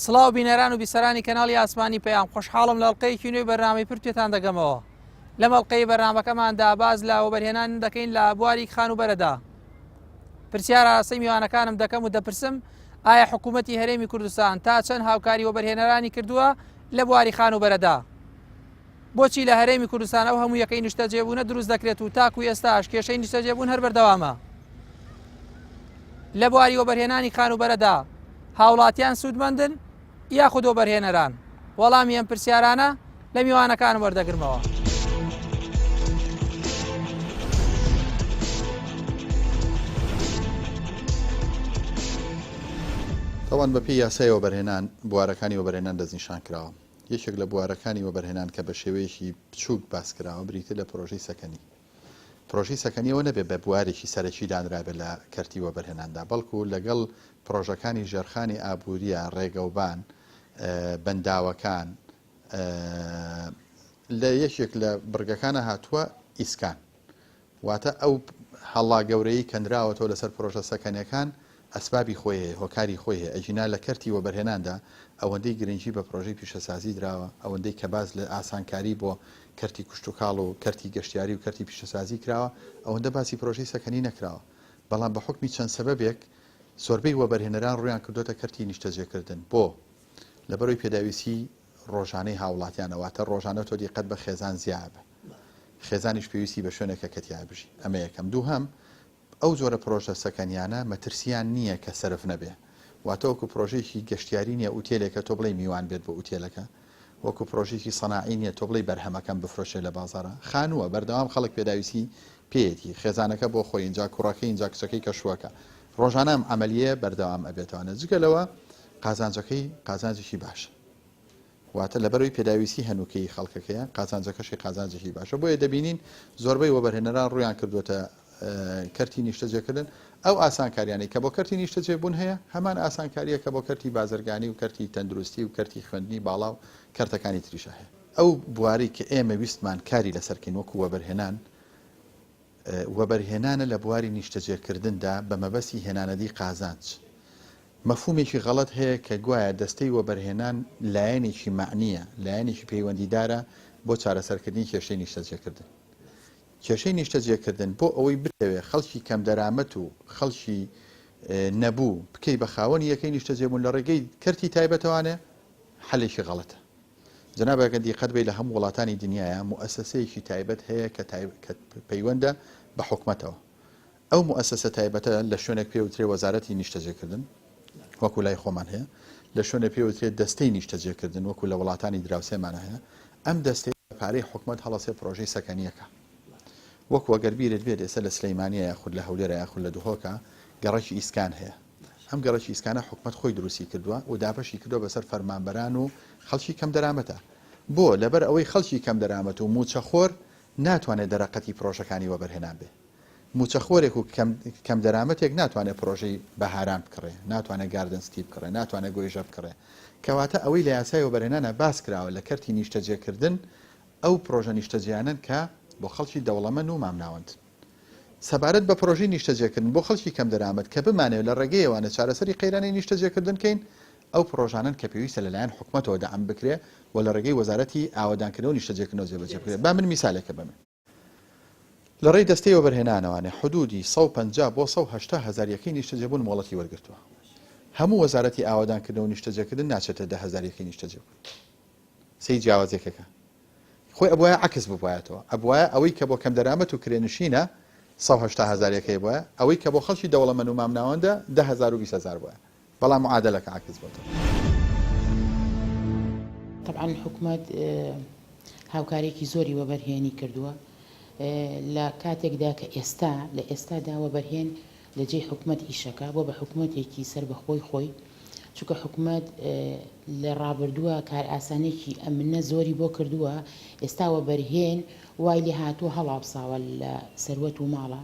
سڵاو بینەران و بیسەرانی کەناڵی ئاسمانی پەیام خۆشحاڵم لە ئەڵقەیەکی نوێی بەرنامەی پرد پێتان دەگەمەوە لەم ئەڵقەی بەرنامەکەماندا باس لە وەبەرهێنان دەکەین لە بواری خانووبەرەدا پرسیار ئاراستەی میوانەکانم دەکەم و دەپرسم ئایا حکوومەتی هەرێمی کوردستان تا چەند هاوکاری وەبەرهێنەرانی کردووە لە بواری خانووبەرەدا بۆچی لە هەرێمی کوردستان ئەو هەموو یەکەی نیشتەجێبوونە دروست دەکرێت و تاکو ئێستاش کێشەی نیشتەجێبوون هەر بەردەوامە؟ لە بواری وەبەرهێنانی خانووبەرەدا هاوڵاتیان سوودمەندن یاخود وەبەرهێنەران؟ وەڵامی ئەم پرسیارانە لە میوانەکانم وەردەگرمەوە. تاوان بەپێی یاسای وەبەرهێنان بوارەکانی وەبەرهێنان دەستنیشان کراوە. یەکێک لە بوارەکانی وەبەرهێنان کە بە شێوەیەکی بچووک باس کراوە بریتیە لە پرۆژەی سەکەنی. پرۆژەی سەکەنی ئەوە نەبێت بە بوارێکی سەرەکی دانرابێت لە کەرتی وەبەرهێناندا، بەڵکو لەگەڵ پرۆژەکانی ژێرخانی ئابوورییە، ڕێگەوبان، بەنداوەکان، لە یەکێک لە بڕگەکانا هاتووە ئیسکان. واتە ئەو هەڵا گەورەیەی کە نراوەتەوە لەسەر پرۆژە سەکەنیەکان ئەسبابی خۆی هەیە، هۆکاری خۆی هەیە، ئەگینا لە کەرتی وەبەرهێناندا ئەوەندەی گرنگی بە پرۆژەی پیشەسازی دراوە، ئەوەندەی کە باس لە ئاسانکاری بۆ کەرتی کشتوکاڵ و کەرتی گەشتیاری و کەرتی پیشەسازی کراوە، ئەوەندە باسی پرۆژەی سەکەنی نەکراوە. بەڵام بە حوکمی چەند سەبەبێک زۆربەی وەبەرهێنەران ڕوویان کردۆتە کەرتی نیشتەجێکردن. بۆ؟ لەبەرئەوەی پێداویستی ڕۆژانەی هاوڵاتیانە، واتە ڕۆژانە تۆ دیقەت بە خێزان زیابە، خێزانیش پێویستی بە شوێنێکە کە تیا بژی، ئەمە یەکەم. دووهەم، ئەو جۆرە پرۆژە سەکەنیانە مەترسیان نییە کە سەرف نەبێ، واتە وەکو پرۆژەیەکی گەشتیاری نییە ئوتێلێکە تۆ بڵێی میوان بێت بۆ ئوتێلەکە، وەکو پرۆژەیەکی سەناعی نییە تۆ بڵێی بەرهەمەکەم بفرۆشێ لە بازاڕا، خانووە بەردەوام خەڵک پێداویستی پێیەتی، خێزانەکە بۆ خۆی ئینجا کوڕەکەی ئینجا کچەکەی کە شووەکە، ڕۆژانە ئەم عەمەلیەیە بەردەوام ئەبێتەوانە، جگە لەوە قازانجەکەی قازانجێکی باشە. واتە لەبەرئەوەی پێداویستی هەنووکەیی خەڵکەکەیە، قازانجەکەشی قازانجێکی باشە. بۆیە دەبینین زۆربەی وەبەرهێنەران ڕوویان کردووەتە کەرتی نیشتەجێکردن. ئەو ئاسانکاریانەی کە بۆ کەرتی نیشتەجێبوون هەیە، هەمان ئاسانکارییە کە بۆ کەرتی بازرگانی و کەرتی تەندروستی و کەرتی خوێندنی باڵا و کەرتەکانی تریشە هەیە. ئەو بوارەی کە ئێمە ویستمان کاری لەسەر کەین وەکوو وەبەرهێنان، وەبەرهێنانە لە بواری نیشتەجێکردندا بە مەبەستی هێنانەدی قازانج. مەفهومێکی غەڵەت هەیە کە گوایە دەستەی وەبەرهێنان لایەنێکی مەعنییە، لایەنێکی پەیوەندیدارە بۆ چارەسەرکردنی کێشەی نیشتەجێکردن. کێشەی نیشتەجێکردن بۆ ئەوەی بتەوێ خەڵکی کەمدەرامەت و خەڵکی نەبوو بکەی بە خاوەنی یەکەی نیشتەجێبوون لە ڕێگەی کەرتی تایبەتەوانێ حەلێکی غەڵەتە. جەناب ئەگەر دیقەت بەی لە هەموو وڵاتانی دنیایا موئەسەسەیەکی تایبەت هەیە کە کە پەیوەندە بە حکومەتەوە. ئەو موئەسەسە تایبەتە لە شوێنێک پێ وترێ وەزارەتی نیشتەجێکردن وەکو لای خۆمان هەیە، لە شوێنێ پێ وترێ دەستەی نیشتەجێکردن وەکو لە وڵاتانی دراوسێمانە هەیە. ئەم دەستەیە بە پارەی حکومەت هەڵەسێ پرۆژەی سەکەنیەکە. وەکو ئەگەر بیرت بێت ئێستا لە سلەیمانیە یاخود لە هەولێرە یاخود لە دهۆکە گەڕەکی ئیسکان هەیە. ئەم گەڕەکی ئیسکانە حکومەت خۆی دروستی کردووە و دابەشی کردووە بەسەر فەرمانبەران و خەڵکی کەمدەرامەتە. بۆ؟ لەبەر ئەوەی خەڵکی کەمدەرامەت و مووچەخۆر ناتوانێت دەرەقەتی پرۆژەکانی وەبەرهێنان بێ. مووچەخۆرێک و کەمدەرامەتێک ناتوانێت پرۆژەی بەهاران بکڕێ، ناتوانێت گاردن ستی بکڕێ، ناتوانێت گۆیژە بکڕێ. کەواتە ئەوەی لە یاسای وەبەرهێنانا باس کراوە لە کەرتی نیشتەجێکردن ئەو پرۆژە نیشتەجێیانەن کە بۆ خەڵکی دەوڵەمەن و مامناوەندن. سەبارەت بە پرۆژەی نیشتەجێکردن بۆ خەڵکی کەمدەرامەت کە بمانەوێت لە ڕێگەیەوانە چارەسەری قەیرانی نیشتەجێکردن کەین، ئەو پرۆژانەن کە پێویستە لەلایەن حکومەتەوە دەعم بکرێ و لە ڕێگەی وەزارەتی ئاوەدانکردنەوە و نیشتەجێکردنەوە جێبەجێ بکرێت. با من میسالێکە بەمێ. لە ڕێی دەستەی وەبەرهێنانەوانێ حدودی 150 بۆ 180 هەزار یەکەی نیشتەجێبوون مۆڵەتی وەرگرتووە. هەموو وەزارەتی ئاوەدانکردنەوە و نیشتەجێکردن ناچێتە 10,000 یەکەی نیشتەجێبوون. سەیر جیاوازیەکەکە. خۆی ئەبوایە عەکس ببوایەتەوە. ئەبوایە ئەوەی کە بۆ کەمدەرامەت و کرێنشینە 180 هەزار یەکەی بوایە، ئەوەی کە بۆ خەڵکی دەوڵەمەن و مامناوەندە 10,000 و 20,000 بوایە. بەڵام معادەلەکە عەکس بۆتەوە. تەبعەن حکومەت هاوکاریەکی زۆری وەبەرهێنی کردووە لە کاتێکدا کە ئێستا لە ئێستادا وەبەرهێن لە جێی حکومەت ئیشەکا بۆ بە حکومەتێکی سەربەخۆی خۆی چونکە حکومەت لە ڕابردووە کارئاسانیەکی ئەمنە زۆری بۆ کردووە ئێستا وەبەرهێن وای لێ هاتووە هەڵاوساوە لە سەروەت و ماڵە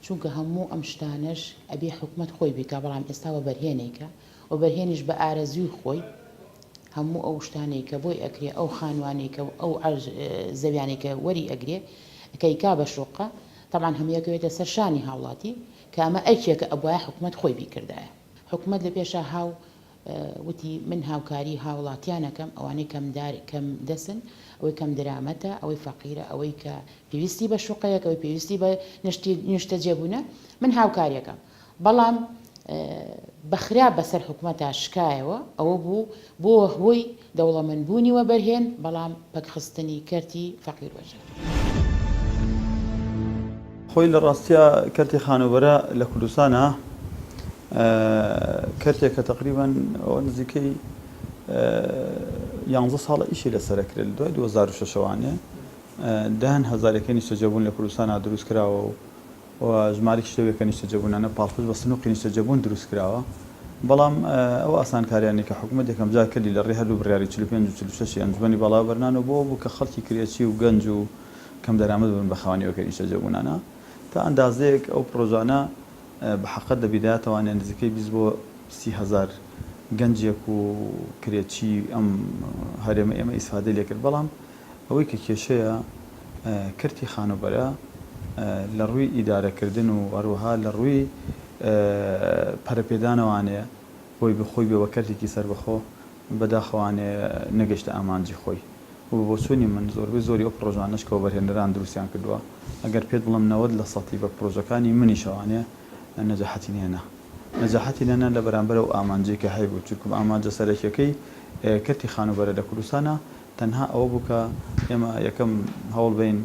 چونکە هەموو ئەم شتانەش ئەبێ حکومەت خۆی بیکا بەڵام ئێستا وەبەرهێن ئەیکا وەبەرهێنیش بە ئارەزووی خۆی هەموو ئەو شتانەی کە بۆی ئەکرێ ئەو خانوانەی کە ئەو زەویانەی کە وەری ئەگرێ کە ئەیکا بە شوقە تەبعەن هەمووی ئەکەوێتە سەر شانی هاوڵاتی کە ئەمە ئەرکێکە ئەبوایە حکومەت خۆی بیکردایە حکومەت لە پێشا هاو. وتی من هاوکاری هاوڵاتیان ئەکەم ئەوانەی کەم دار کەم دەسن ئەوەی کەم درامەتە ئەوەی فەقیرە ئەوەی کە پێویستی بە شوقەیەک ئەوەی پێویستی بە نیشتەجێبوونە من هاوکاری ئەکەم بەڵام بە خراپ بەسەر حکومەتا شکایەوە ئەوە بوو بووە هۆی دەوڵەمەند بوونی وەبەرهێن بەڵام پەکخستنی کەرتی فەقیر وەژەر. خۆی لە ڕاستیا کەرتی خانووبەرە لە کوردستانا کەرتێکە تەقریبەن ئەوە نزیکەی یانزە ساڵە ئیشی لەسەر ئەکرێت لە دوای 2006 ەوانێ دەیان هەزار یەکەی نیشتەجێبوون لە کوردستانا دروست کراوە و و ژمارەیەکیش لەو یەکە نیشتەجێبوونانە پاڵپشت بە سنوقی نیشتەجێبوون دروست کراوە، بەڵام ئەو ئاسانکاریانەی کە حکومەت یەکەمجار کردی لە ڕێی هەردوو بڕیاری 45 و 46 ی ئەنجومەنی باڵای وەبەرهێنانەوە بۆ ئەوە بوو کە خەڵکی کرێچی و گەنج و کەمدەرامەت ببن بە خاوەنی ئەو یەکە نیشتەجێبوونانە. تا ئەندازەیەک ئەو پڕۆژانە بە حەقەت لە بیدایەتەوانێ نزیکەی 20 بۆ 30 هەزار گەنجێک و کرێچی ئەم هەرێمە ئێمە ئیسفادەی لێکرد، بەڵام ئەوەی کە کێشەیە کەرتی خانووبەرە لە ڕووی ئیدارەکردن و هەروەها لە ڕووی پەرەپێدانەوانێ بۆی بخۆی بێ بە کەرتێکی سەربەخۆ بەداخەوانێ نەگەشتە ئامانجی خۆی و بە بۆچوونی من زۆربەی زۆری ئەو پڕۆژانەش کە وەبەرهێنەران دروستیان کردووە ئەگەر پێت بڵێم 90 لە سەتی بە پڕۆژەکانی منیشەوانێ نەجاحەتی نێنا نەجاحەتی نەنا لە بەرامبەر ئەو ئامانجەی کە هەیبوو چونکوم ئامانجە سەرەکیەکەی کەرتی خانووبەرە لە کوردستانا تەنها ئەوە بوو کە ئێمە یەکەم هەوڵ بەین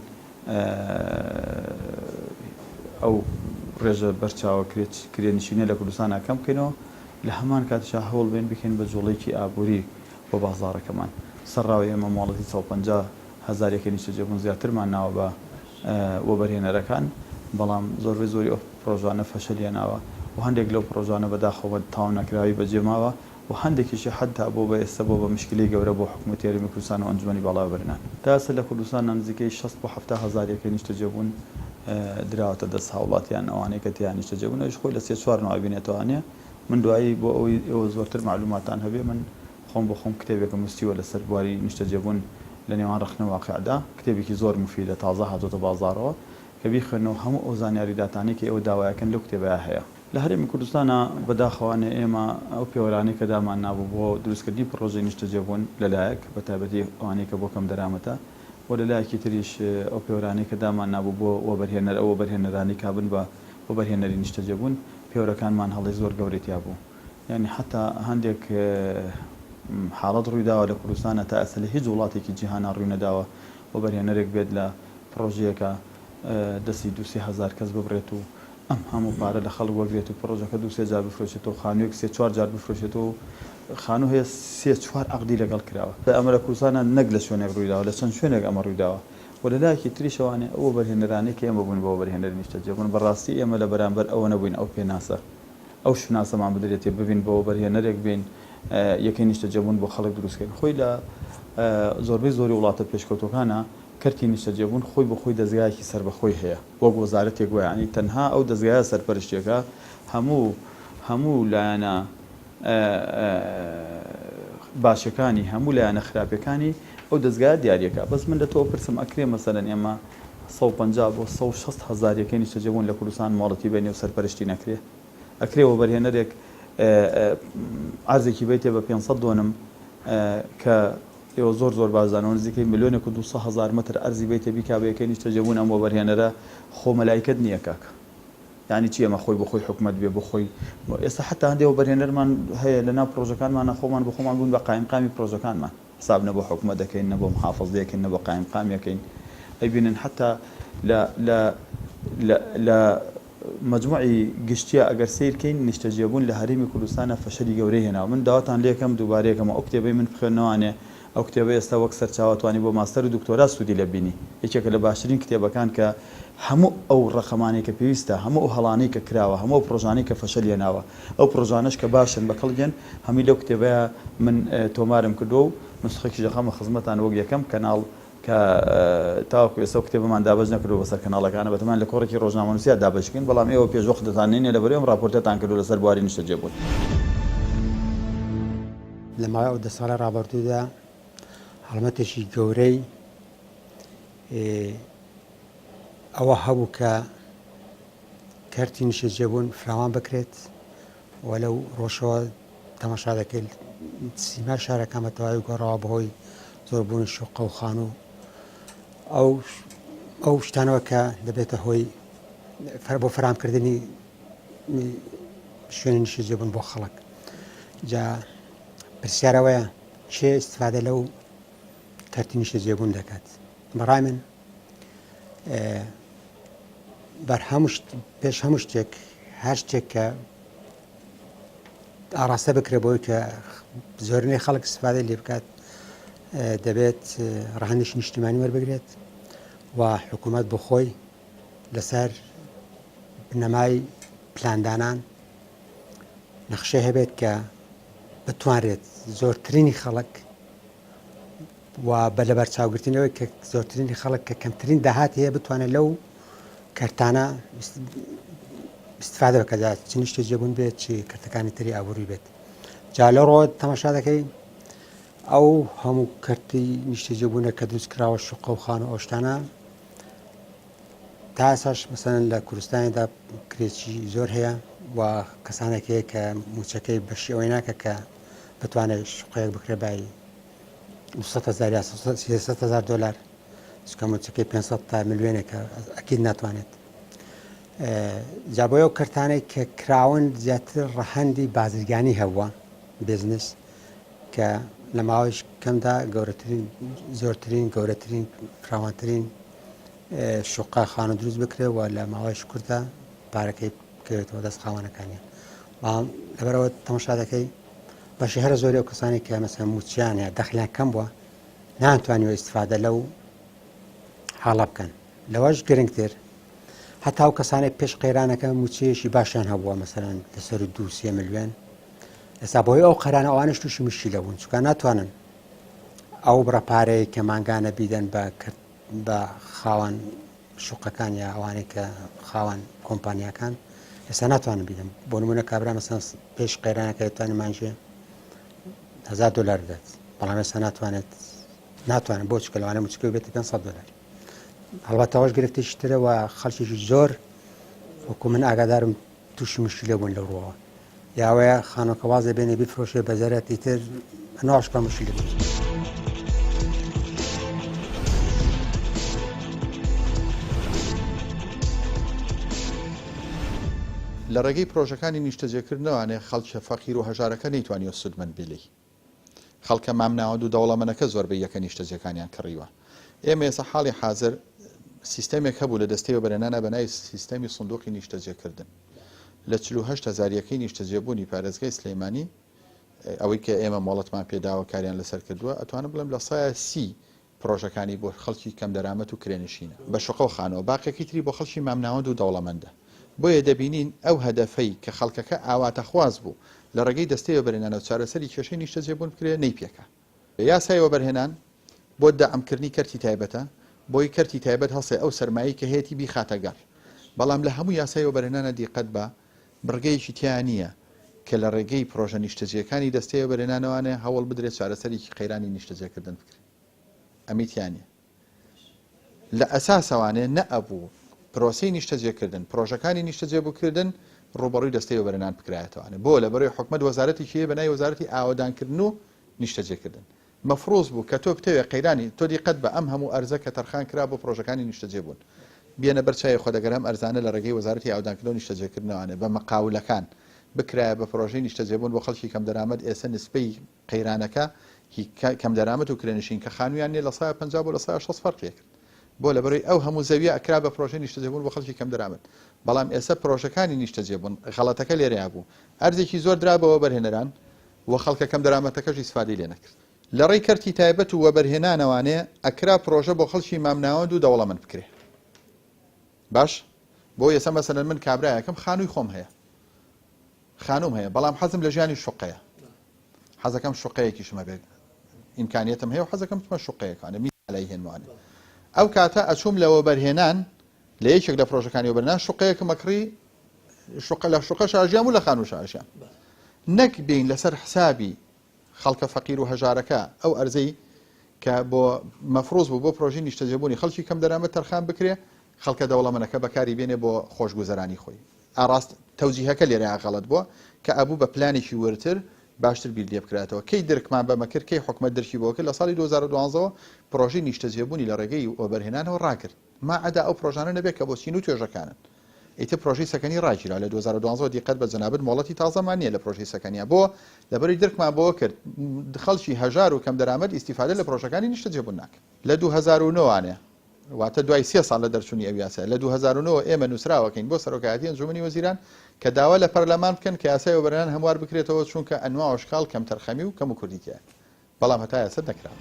ئەو ڕێژە بەرچاوە کرێنشینە لە کوردستانا کەم بکەینەوە، لە هەمان کاتیشا هەوڵ بەین بکەین بە جوڵەیەکی ئابووری بۆ بازاڕەکەمان. سەرڕاوی ئێمە مۆڵەتی 150 هەزار یەکەی نیشتەجێبوون زیاترمان ناوە بە وەبەرهێنەرەکان، بەڵام زۆربەی زۆری ئەو پڕۆژانە فەشەلیان ناوە و هەندێک لەو پڕۆژانە بەداخەوە بە تەواو نەکراوی بەجێماوە و هەندێکیشی حەتتا بۆ بە ئێستا بۆ بە مشکیلەی گەورە بۆ حکومەتی هەرێمی کوردستان و ئەنجومەنی باڵای وەبەرهێنان. تا ئێستا لە کوردستان نزیکەی 60 بۆ 70 هەزار یەکەی نیشتەجێبوون دراوەتە دەست هاوڵاتیان ئەوانەی کە تێیا نیشتەجێبوون ئەویش خۆی لە سێ چوار نەوع بینێتەوانێ من دوایی بۆ ئەوەی ئێوە زۆرتر مەعلوماتان هەبێ من خۆم بۆ خۆم کتێبێکم نووسیوە لەسەر بواری نیشتەجێبوون لە نێوان ڕەخنە و واقیعدا کتێبێکی زۆر موفیدە تازە هاتۆتە بازاڕەوە کە بیخوێننەوە هەموو ئەو زانیاری داتانەی کە ئێوە داوایەکەن لەو کتێبەیا هەیە. لە هەرێمی کوردستانا بەداخەوانە ئێمە ئەو پێوەرانەی کە دامان نابوو بۆ دروستکردنی پڕۆژەی نیشتەجێبوون لە لایەک بە تایبەتی ئەوانەی کە بۆ کەمدەرامەتە و لە لایەکی تریش ئەو پێوەرانەی کە دامان نابوو بۆ وەبەرهێنەر ئەو وەبەرهێنەرانەی کا بن بە وەبەرهێنەری نیشتەجێبوون پێوەرەکانمان هەڵەی زۆر گەورەی تیا بوو یانی حەتا هەندێک حاڵەت ڕوویداوە لە کوردستانا تا ئێستا لە هیچ وڵاتێکی جیهانا ڕووی نەداوە وەبەرهێنەرێک بێت لە پڕۆژەیەکا دەستی دوو سێ هەزار کەس ببڕێت و ئەم هەموو پارە لە خەڵک وەگرێت و پڕۆژەکە دوو سێ جار بفرۆشێتەوە خانوویەک سێ چوار جار بفرۆشێتەوە و خانوو هەیە سێ چوار عەقدی لەگەڵ کراوە. ئەمە لە کوردستانا نەک لە شوێنێک ڕوویداوە لە چەند شوێنێک ئەمە ڕوویداوە و لە لایەکی تریشەوانێ ئەو وەبەرهێنەرانەی کە ئێمە بووین بە وەبەرهێنەری نیشتەجێبوون بە ڕاستی ئێمە لە بەرامبەر ئەوە نەبووین ئەو پێناسە ئەو شوناسەمان بدرێتێ ببین بە وەبەرهێنەرێک بین یەکەی نیشتەجێبوون بۆ خەڵک دروست کەین خۆی لە زۆربەی زۆری وڵاتە پێشکەوتووەکانا کەرتی نیشتەجێبوون خۆی بۆ خۆی دەزگایەکی سەربەخۆی هەیە وەک وەزارەتێک وایە یانی تەنها ئەو دەزگایە سەرپەرشتیەکە هەموو هەموو لایەنە باشەکانی هەموو لایەنە خراپەکانی ئەو دەزگایە دیاریەکە بەس من لە تۆ پرسم ئەکرێ مەسەلەن ئێمە 150 بۆ 160 هەزار یەکەی نیشتەجێبوون لە کوردستان مۆڵەتی بەینێ و سەرپەرشتی نەکرێ ئەکرێ وەبەرهێنەرێک عەرزێکی بەیتێ بە 500 دۆنم کە ئێوە زۆر زۆر باش دانەوە نزیکەی ملیۆنێک و 200 هەزار مەتر ئەرزی بەیتێ بیکا بە یەکەی نیشتەجێبوون ئەم وەبەرهێنەرە خۆ مەلایکەت نییە کاکە یانی چی ئەمە خۆی بۆ خۆی حکومەت بێ بۆ خۆی ئێستا حەتا هەندێ وەبەرهێنەرمان هەیە لە ناو پرۆژەکانمانە خۆمان بۆ خۆمان بوون بە قایمقامی پرۆژەکانمان حساب نە بۆ حکومەت دەکەین نە بۆ محافزە دەکەین نە بۆ قایمقام یەکەین ئەیبینن حەتا لە لە لە لە مەجموعی گشتیا ئەگەر سەیر کەین نیشتەجێبوون لە هەرێمی کوردستانا فەشەلی گەورەی هێناوە من داواتان لێکەم دووبارەیەکەمەوە ئەو کتێبەی من بخوێننەوانێ ئەو کتێبە ئێستا وەک سەرچاوە توانی بۆ ماستەر و دکتۆرا سوودی لێ بینی یەکێکە لە باشترین کتێبەکان کە هەموو ئەو ڕەقەمانەی کە پێویستە هەموو ئەو هەڵانەی کە کراوە هەموو ئەو پڕۆژانەی کە فەشەل هێناوە ئەو پڕۆژانەش کە باشن بە کەڵک دێن هەمووی لەو کتێبەیا من تۆمارم کردووە و نوسخەکیش دەخەمە خزمەتان وەک یەکەم کەناڵ کە تاوەکو ئێستا ئەو کتێبەمان دابەش نەکردووە بەسەر کەناڵەکانە، بەتەمان لە کۆڕێکی ڕۆژنامەنووسیا دابەش بکەین، بەڵام ئێوە پێش وەخت دەتاننێنێ لەبەرئەوەی ئەم ڕاپۆرتەتان کردووە لەسەر بواری نیشتەجێبوون. لە ماوەی ئەو دە ساڵەی ڕابردوودا هەڵمەتێکی گەورەی ئەوە هەبوو کە کەرتی نیشتەجێبوون فراوان بکرێت و لەو ڕۆژەوە. تەماشا دەکەیت سیمای شارەکان بە تەواوی گۆڕاوە بەهۆی زۆربوونی شوقە و خانوو ئەو ئەو شتانەوە کە دەبێتە هۆی بۆ فەرامکردنی شوێنی نیشتەجێبوون بۆ خەڵک جا پرسیارەوەیە کێ ئیستفادە لەو کەرتی نیشتەجێبوون دەکات بەڕای من بەر هەموو پێش هەموو شتێک هەر شتێک کە ئاڕاستە بکرێت بۆی کە زۆرینەی خەڵک استفادەی لێ بکات دەبێت ڕەهەندێکی نیشتیمانی وەربگرێت و حکوومەت بۆ خۆی لەسەر بنەمای پلاندانان نەخشەی هەبێت کە بتوانرێت زۆرترینی خەڵک و بە لەبەرچاوگرتنی ئەوەی کە زۆرترینی خەڵک کە کەمترین داهات هەیە بتوانێت لەو کەرتانە استفادە بکات چ نیشتەجێبوون بێت چ کەرتەکانی تری ئابووری بێت جا لە ڕۆ تەماشا دەکەی ئەو هەموو کەرتی نیشتەجێبوونە کە دروست کراوە شوقە و خان و ئەو شتانە تا ئێستاش مەسەلەن لە کوردستانیدا کرێچی زۆر هەیە و کەسانێک هەیە کە موچەکەی بەشی ئەوەی ناکە کە بتوانێت شوقەیەک بکرێ بای 200 هزار یا 300 هزار دلار چونکە موچەکەی 500 تا ملیۆنێکە ئەکید ناتوانێت جا بۆ ئەو کەرتانەی کە کراون زیاتر ڕەهەندی بازرگانی هەبووە بزنس کە لە ماوەی کەمدا گەورەترین زۆرترین گەورەترین فراوانترین شوقە خانە دروست بکرێ و لە ماوەی کورتە پارەکەی بکەوێتەوە دەست خاوەنەکانیان بەڵام لەبەرەوە تەماشا دەکەی بەشی هەرە زۆری ئەو کەسانی کە مەسەن موچیان هەیە دەخلیان کەم بووە نانتوانیوە ئیسفادە لەو حاڵە بکەن لەوەش گرنگتر هەتا ئەو کەسانەی پێش قەیرانەکە موچەیەکی باشیان هەبووە مەسەلەن لەسەر دو سێ ملیۆن ئێستا بۆی ئەو قەرانە ئەوانش تووشی مشکیلە بوون چونکە ناتوانن ئەو بڕە پارەیە کە مانگانە بیدەن بە کرد بە خاوەن شوقەکان یا ئەوانەی کە خاوەن کۆمپانیاکان ئێستا ناتوانن بیدەن بۆ نمونە کابرا مەسەن پێش قەیرانەکە دەتوانێت مانگێ 1000 دلار بدات بەڵام ئێستا ناتوانێت ناتوانێت بۆ چکە لەوانە موچەکەی بێتە 500 دلار هەڵبەتە ئەوەش گرفتێکی ترە و خەڵکێکی زۆر وەکو من ئاگادارم تووشی مشکلە بوون لەو ڕووەوە یاوەیە خانۆکە واز دەبێنێ بیفرۆشێ بە زەرەتی تر ناشکە مشکلە دروست لە ڕێگەی پرۆژەکانی نیشتەجێکردنەوانێ خەڵکە فەقیر و هەژارەکە نەیتوانیوە سوودمەند بێ لێی. خەڵکە مامناوەند و دەوڵەمەنەکە زۆربەی یەکە نیشتەجێکانیان کڕیوە. ئێمە ئێستا حاڵی حازر سیستەمێک هەبوو لە دەستەی وەبەرهێنانا بە ناوی سیستەمی سندوقی نیشتەجێکردن. لە 48 هەزار یەکەی نیشتەجێبوونی پارێزگای سلێمانی ئەوەی کە ئێمە مۆڵەتمان پێداوە کاریان لەسەر کردووە ئەتوانم بڵێم لە سایە سی پڕۆژەکانی بۆ خەڵکی کەمدەرامەت و کرێنشینە بە شوقە و خانووە، باقیەکەی تری بۆ خەڵکی مامناوەند و دەوڵەمەندە. بۆیە دەبینین ئەو هەدەفەی کە خەڵکەکە ئاواتەخواز بوو لە ڕێگەی دەستەی وەبەرهێنانەوە چارەسەری کێشەی نیشتەجێبوون بکرێ نەیپێکا. یاسای وەبەرهێنان بۆ دەعمکردنی کەرتی تایبەتە، بۆی کەرتی تایبەت هەڵسێ ئەو سەرمایەی کە هەیەتی بیخاتە گەڕ. بەڵام لە هەموو یاسای وەبەرهێنانا دیقەت بە بڕگەیەکی تیا نییە کە لە ڕێگەی پڕۆژە نیشتەجێکانی دەستەی وەبەرهێنانەوانێ هەوڵ بدرێت چارەسەرێکی قەیرانی نیشتەجێکردن بکرێت. ئەمەی تیا نییە. لە ئەساسەوانێ نەئەبوو پرۆسەی نیشتەجێکردن، پرۆژەکانی نیشتەجێبووکردن ڕووبەڕووی دەستەی وەبەرهێنان بکرایەتەوانێ. بۆ؟ لەبەرئەوەی حکومەت وەزارەتێکی هەیە بە ناوی وەزارەتی ئاوەدانکردن و نیشتەجێکردن. مەفروز بوو کە تۆ بتەوێ قەیرانی، تۆ دیقەت بە ئەم هەموو ئەرزە کە تەرخان کرا بۆ پرۆژەکانی نیشتەجێ بوون. بێنە بەر چاوی خۆت ئەگەر ئەم ئەرزانە لە ڕێگەی وەزارەتی ئاوەدانکردن و نیشتەجێکردنەوانێ بە مەقاولەکان بکرایە بە پرۆژەی نیشتەجێبوون بۆ خەڵکی کەمدەرامەت ئێسە نسبەی قەیرانەکە هی کەمدەرامەت و کرێنشین کە خانوویان نیە لە سایە 50 بۆ لە سایە 60 فەرقی ئەکرد بۆ لەبەرەی ئەو هەموو زەویە ئەکرا بە پرۆژەی نیشتەجێبوون بۆ خەڵکی کەمدەرامەت بەڵام ئێسە پرۆژەکانی نیشتەجێبوون غەڵەتەکە لێرەیا بوو ئەرزێکی زۆر درا بە وەبەرهێنەران و خەڵکە کەمدەرامەتەکەش ئیسفادەی لێ نەکرد. لە ڕێی کەرتی تایبەت و وەبەرهێنانەوانێ ئەکرا پرۆژە بۆ خەڵکی مامناوەند و دەوڵەمەند بکرێ. باش بۆ ئێستا مەسەلەن من کابرایەکم خانووی خۆم هەیە خانووم هەیە بەڵام حەزم لە ژیانی شوقەیە حەزەکەم شوقەیەکیشم هەبێت ئیمکانیەتم هەیە و حەزەکەم بچمە شوقەیەکانە میلای هێنوانێ ئەو کاتە ئەچووم لە وەبەرهێنان لە یەکێک لە پرۆژەکانی وەبەرهێنان شوقەیەکم ئەکڕی شوقە لە شوقە شاژیام و لە خانوو شاژیام نەک بین لەسەر حسابی خەڵکە فەقیر و هەژارەکە ئەو ئەرزەی کە بۆ مەفروز بوو بۆ پرۆژەی نیشتەجێبوونی خەڵکی کەم دەرامەت تەرخان بکرێ خەڵکە دەوڵەمەنەکە بەکاری بێنێ بۆ خۆشگوزەرانی خۆی ئاڕاست تەوجیهەکە لێرەیا غەڵەت بووە کە ئەبوو بە پلانێکی وردتر. باشتر بیر لێ بکراتەوە. کەی درکمان بەمە کرد، کەی حکومەت درکی بەوە کرد، لە ساڵی 2012 ەوە پرۆژەی نیشتەجێبوونی لە ڕێگەی وەبەرهێنانەوە ڕاگرت. ما عەدا ئەو پرۆژانە نەبێت کە بۆ چین و توێژەکانن. ئیتر پرۆژەی سەکەنی ڕاگیرا لە 2012 ەوە دیقەت بە جەنابت مۆڵەتی تازەمان نییە لە پرۆژەی سەکەنیا. بۆ؟ لەبەرئەوەی درکمان بەوە کرد خەڵکی هەژار و کەمدەرامەت ئیستیفادە لە پرۆژەکانی نیشتەجێبوون ناکەن. لە 2009 وانە واتە دوای سێ ساڵ لە دەرچوونی ئەو یاسایە لە 2009 ئێمە نووسراوەکەین بۆ سەرۆکایەتی ئەنجومەنی وەزیران کە داوا لە پەرلەمان بکەن کە یاسای وەبەرهێنان هەموار بکرێتەوە چونکە ئەنواع و ئەشکال کەمتەرخەمی و کەموکورتی تیایە بەڵام هەتا ئێستا نەکراوە.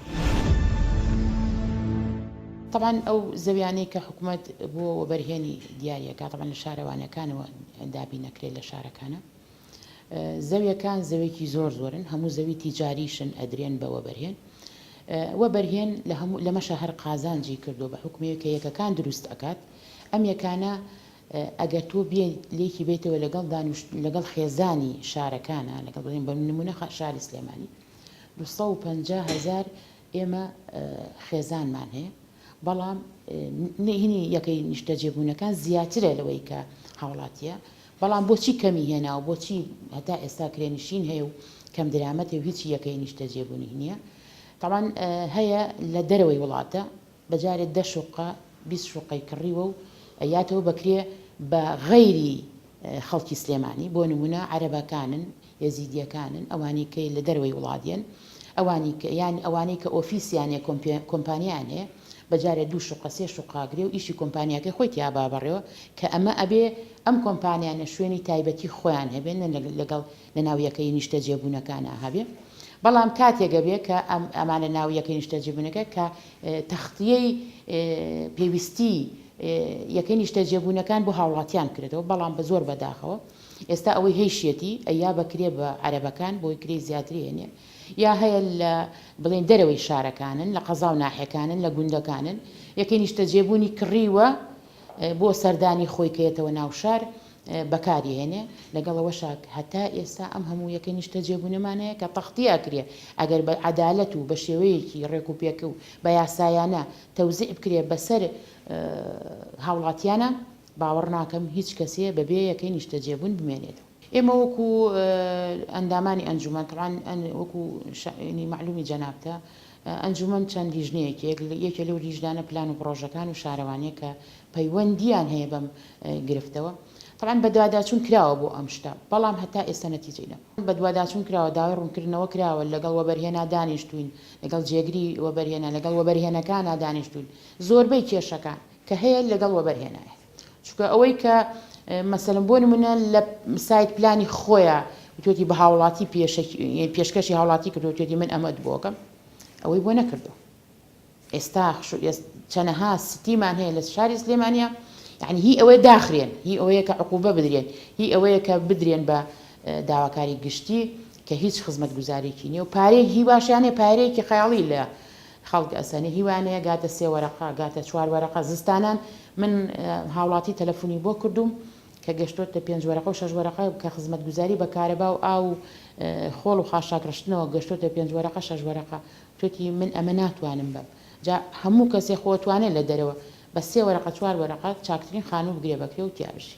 تەبعەن ئەو زەویانەی کە حکومەت بۆ وەبەرهێنی دیاری ئەکات تەبعەن لە شارەوانیەکانەوە دابین ئەکرێت لە شارەکانە زەویەکان زەوێکی زۆر زۆرن هەموو زەوی تیجاریشن ئەدرێن بە وەبەرهێن وەبەرهێن لە هەموو لەمەشە هەر قازانجی کردووە بە حوکمەوەی کە یەکەکان دروست ئەکات ئەم یەکانە ئەگەر تۆ بێ لێکی بێتەوە لەگەڵ دانوش لەگەڵ خێزانی شارەکانە لەگەڵ بڵێن بە نمونە شاری سلێمانی 250 هەزار ئێمە خێزانمان هەیە بەڵام هینی یەکەی نیشتەجێبوونەکان زیاترە لەوەی کە هاوڵاتیە بەڵام بۆچی کەمی هێناوە بۆچی هەتا ئێستا کرێنشین هەیە و کەم درامەتە و هیچی یەکەی نیشتەجێبوونی نییە تاوان هەیە لە دەرەوەی وڵاتە بەجارێ دە شوقە 20 شوقەی کڕیوە و ئەیاتەوە بەکرێ بە غەیری خەڵکی سلێمانی بۆ نمونە عەرەبەکانن یەزیدیەکانن ئەوانەی کە لە دەرەوەی وڵات یەن ئەوانی کە یان ئەوانەی کە ئۆفیسیان هەیە کۆمپانیایان هەیە بە جارێ دوو شوقە سێ شوقە ئەگرێ و ئیشی کۆمپانیاکەی خۆی تیا با بەڕێوە کە ئەمە ئەبێ ئەم کۆمپانیانە شوێنی تایبەتی خۆیان هەبێ نە لەگەڵ لە ناو یەکەی نیشتەجێبوونەکانا هەبێ بەڵام کاتێک ئەبێ کە ئەم ئەمانە ناو یەکەی نیشتەجێبوونەکە کە تەختیەی پێویستی یەکەی نیشتەجێبوونەکان بۆ هاوڵاتیان بکرێتەوە بەڵام بە زۆر بەداخەوە ئێستا ئەوەی هەیشیەتی ئەیا بە کرێ بە عەرەبەکان بۆی کرێی زیاتری هێنێ یا هەیە لە بڵێین دەرەوەی شارەکانن لە قەزا و ناحیەکانن لە گوندەکانن یەکەی نیشتەجێبوونی کڕیوە بۆ سەردانی خۆی کە یەتەوە ناو شار بەکاری هێنێ لەگەڵ ئەوەشا هەتا ئێستا ئەم هەموو یەکەی نیشتەجێبوونەمان هەیە کە تەختیە ئەکرێ ئەگەر بە عەدالەت و بە شێوەیەکی ڕێک و پێک و بە یاسایانە تەوزیع بکرێ بەسەر هاوڵاتیانە باوەڕ ناکەم هیچ کەسێ بەبێ یەکەی نیشتەجێبوون بمێنێتەوە. ئێمە وەکو ئەندامانی ئەنجومەن تەبعەن وەکو شانی مەعلومی جەنابتە ئەنجومەن چەند لیژنەیەکی یەکێ لەو لیژنانە پلان و پڕۆژەکان و شارەوانیە کە پەیوەندیان هەیە بەم گرفتەوە تەبعەن بەدواداچوون کراوە بۆ ئەم شتە بەڵام هەتا ئێستا نەتیجەی نەبووە. بەدواداچوون کراوە داوای ڕوونکردنەوە کراوە لەگەڵ وەبەرهێنا دانیشتووین لەگەڵ جێگری وەبەرهێنان لەگەڵ وەبەرهێنەکانا دانیشتووین زۆربەی کێشەکان کە هەیە لەگەڵ وەبەرهێنایە چونکە ئەوەی کە مەسەلەن بۆ نمونە لە site plan ی خۆیە وتوێتی بە هاوڵاتی پێشکەشی هاوڵاتی کردو وتوێتی من ئەمەت بۆکەم ئەوەی بۆ نەکردو ئێستا چەنەها سیتیمان هەیە لە شاری سلێمانیا یعنی هی ئەوەیە داخرێن هی ئەوەیە کە عقوبە بدرێن هی ئەوەیە کە بدرێن بە داواکاری گشتی کە هیچ خزمەتگوزارێکی نییە و پارەیەک هیواشیانەیە پارەیەکی خەیاڵی لە خەڵک ئەسەنێ هی وانەیە گاتە سێ وەرەقە گاتە چوار وەرەقە زستانان من هاوڵاتی تەلەفونی بۆ کردووم کە گەشتۆتە پێنج وەرەقە و شەش وەرەقە کە خزمەتگوزاری بە کارەبا و ئاو و خۆڵ و خاشاک ڕشتنەوە گەشتۆتە پێنج وەرەقە شەش وەرەقە توێتی من ئەمە ناتوانم بەم جا هەموو کەسێ خۆ توانێت لە دەرەوە بە سێ وەرەقە چوار وەرەقە چاکترین خانوو بگرێ بەکرێ و تیا بژی.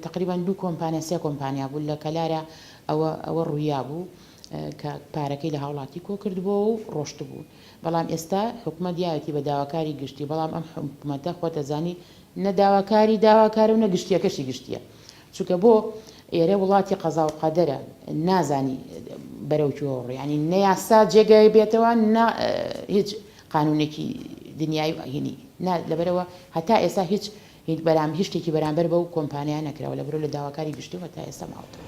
تەقریبەن دوو کۆمپانیا سێ کۆمپانیا بوو لە کەلارە ئەوە ئەوە ڕوویابوو کە پارەکەی لە هاوڵاتی کۆکردبۆوە و ڕۆشتبوو بەڵام ئێستا حکومەت یاوێتی بە داواکاری گشتی بەڵام ئەم حکومەتە خۆت ئەزانی نە داواکاری داواکارە و نە گشتیەکەشی گشتیە چونکە بۆ ئێرە وڵاتی قەزا و قەدەرە نازانی بەرەو کوێ ڕۆ یانی نە یاسا جێگای بێتەوە نە هیچ قانونێکی دنیای و هینی نا لەبەرەوە هەتا ئێستا هیچ هیچ بەرام هیچ شتێکی بەرامبەر بەو کۆمپانیا نەکراوە لەبەرو لە داواکاری گشتی و هەتا ئێستا ماوەتەوە.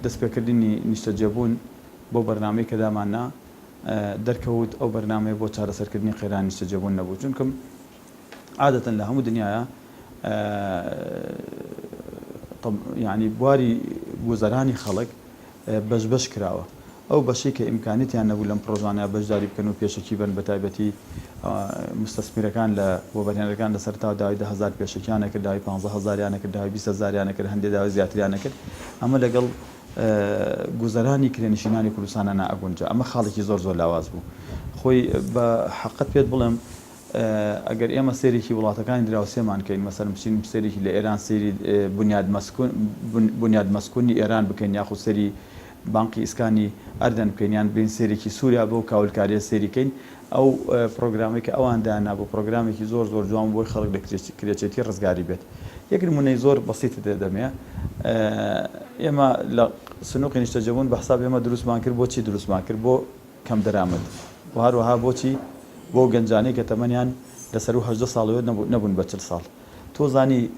دەستپێکردنی نیشتەجێبوون بەو بەرنامەی کە داماننا دەرکەوت ئەو بەرنامەیە بۆ چارەسەرکردنی قەیرانی نیشتەجێبوون نەبوو چونکم عادەتەن لە هەموو دنیایا یانی بواری گوزەرانی خەڵک بەش بەش کراوە ئەو بەشەی کە ئیمکانیەتیان نەبوو لەم پڕۆژانە بەشداری بکەن و پێشەکی بن بەتایبەتی موستەسمیرەکان لە وەبەرهێنەرەکان لە سەرەتاوە داوای 10,000 پێشەکیان ئەکرد داوای 15 هەزاریان ئەکرد داوای 20 هەزاریان ئەکرد هەندێ داوای زیاتریان ئەکرد ئەمە لەگەڵ گوزەرانی کرێنشینانی کوردستانە نائەگونجا ئەمە خاڵێکی زۆر زۆر لاواز بوو خۆی بە حەقت پێت بڵێم. ئەگەر ئێمە سەیرێکی وڵاتەکانی دراوسێمان کەین، مەسەلەن بچین سەیرێکی لە ئێران سەیری بونیاد مەسکون بونیاد مەسکونی ئێران بکەین یاخود سەیری بانقی ئیسکانی ئەردەن بکەین یان بێین سەیرێکی سوریا بەو کاولکاریە سەیری کەین ئەو پرۆگرامەی کە ئەوان دایاننابوو پرۆگرامێکی زۆر زۆر جوان بوو بۆی خەڵک لە کرێچێتی ڕزگاری بێت. یەک نمونەی زۆر بەسیتت دەدەمێ ئێمە لە سنوقی نیشتەجێبوون بە حساب ئێمە دروستمان کرد بۆچی دروستمان کرد بۆ کەمدەرامەت و هەروەها بۆچی بۆ گەنجانەی کە تەمەنیان لە سەروو 18 ساڵەوە نەبوون بە 40 ساڵ تۆ زانی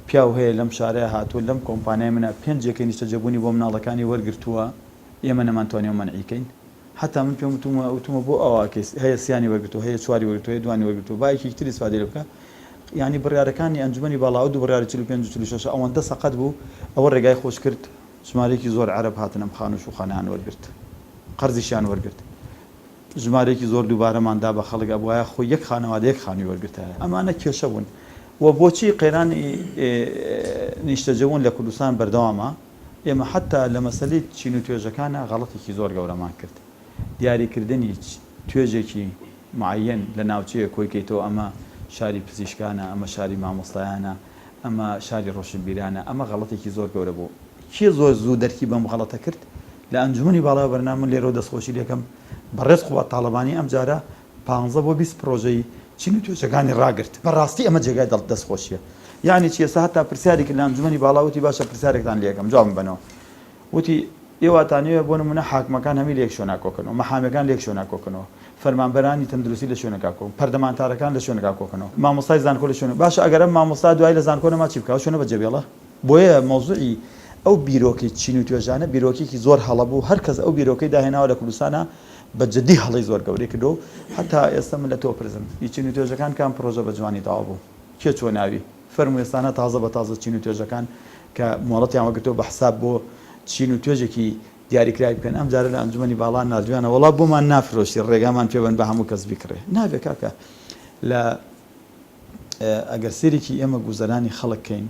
پیاو هەیە لەم شارەیا هاتووە لەم کۆمپانیای منە پێنج یەکەی نیشتەجێبوونی بۆ مناڵەکانی وەرگرتووە ئێمە نەمانتوانیوە مەنعی کەین حەتا من پێم وتومە وتومە بۆ ئەوا ئەکەی هەیە سیانی وەرگرتووە هەیە چواری وەرگرتووە هەیە دوانی وەرگرتووە با یەکێکی تر ئیسفادەی لێ بکا یانی بڕیارەکانی ئەنجومەنی باڵا ئەو دوو بڕیاری 45 و 46 ئەوەندە سەقەت بوو ئەوە ڕێگای خۆش کرد ژمارەیەکی زۆر عەرەب هاتن ئەم خانوو شوقانەیان وەرگرت قەرزیشیان وەرگرت ژمارەیەکی زۆر دووبارەمان دا بە خەڵک ئەبوایە خۆی یەک خانەوادە یەک خانووی وەرگرتایە ئەمانە کێشە بوون و بۆچی قەیرانی نیشتەجێبوون لە کوردستان بەردەوامە ئێمە حەتا لە مەسەلەی چین و توێژەکانا غەڵەتێکی زۆر گەورەمان کرد. دیاریکردنی توێژێکی معەیەن لە ناوچەیەک کۆی کەیتەوە ئەمە شاری پزیشکانە، ئەمە شاری مامۆستایانە، ئەمە شاری ڕۆشنبیرانە، ئەمە غەڵەتێکی زۆر گەورە بوو. کێ زۆر زوو دەرکی بەم غەڵەتە کرد؟ لە ئەنجومەنی باڵای بەرنامە من لێرەوە دەستخۆشی لێکەم بەڕێز قوباد تاڵەبانی ئەمجارە پانزە بۆ 20 پرۆژەی چین و توێژەکانی ڕاگرت. بە ڕاستی ئەمە جێگای دڵ دەستخۆشیە. یەعنی چی ئێستا هەتا پرسیاری کرد لە ئەنجومەنی باڵا وتی باشە پرسیارێکتان لێ ئەکەم جوابم بەنەوە. وتی ئێوە ئەتانەوێ بۆ نموونە حاکمەکان هەمی لە یەک شوێنا کۆکەنەوە، مەحامیەکان لە یەک شوێنا کۆکەنەوە، فەرمانبەرانی تەندروستی لە شوێنێکا کۆکەن، پەردەمانتارەکان لە شوێنێکا کۆکەنەوە، مامۆستای زانکۆ لە شوێنێک، باشە ئەگەر ئەم مامۆستا دوایی لە زانکۆ نەما چی بکا؟ ئەو شوێنە بەجێ بێڵە؟ بۆیە مەوزوعی ئەو بیرۆکەی چین و توێژانە بیرۆکەیەکی زۆر هەڵە بوو، هەر کەس ئەو بیرۆکەی داهێناوە لە کوردستانا بە جدی هەڵەی زۆر گەورەی کردووە و هەتا ئێستا من لە تۆ پرسم ی چین و توێژەکان کام پرۆژە بە جوانی تەواو بوو؟ کێ چووە ناوی؟ فەرموو ئێستانە تازە بە تازە چین و توێژەکان کە مۆڵەتیان وەرگرتووە بە حساب بۆ چین و توێژێکی دیاریکراوی بکەن ئەم جارە لە ئەنجومەنی باڵا ناردویانە وەڵا بۆمان نافرۆشی ڕێگامان پێ بەن با هەموو کەس بیکڕێ نابێ کاکە لە ئەگەر سەیرێکی ئێمە گوزەرانی خەڵک کەین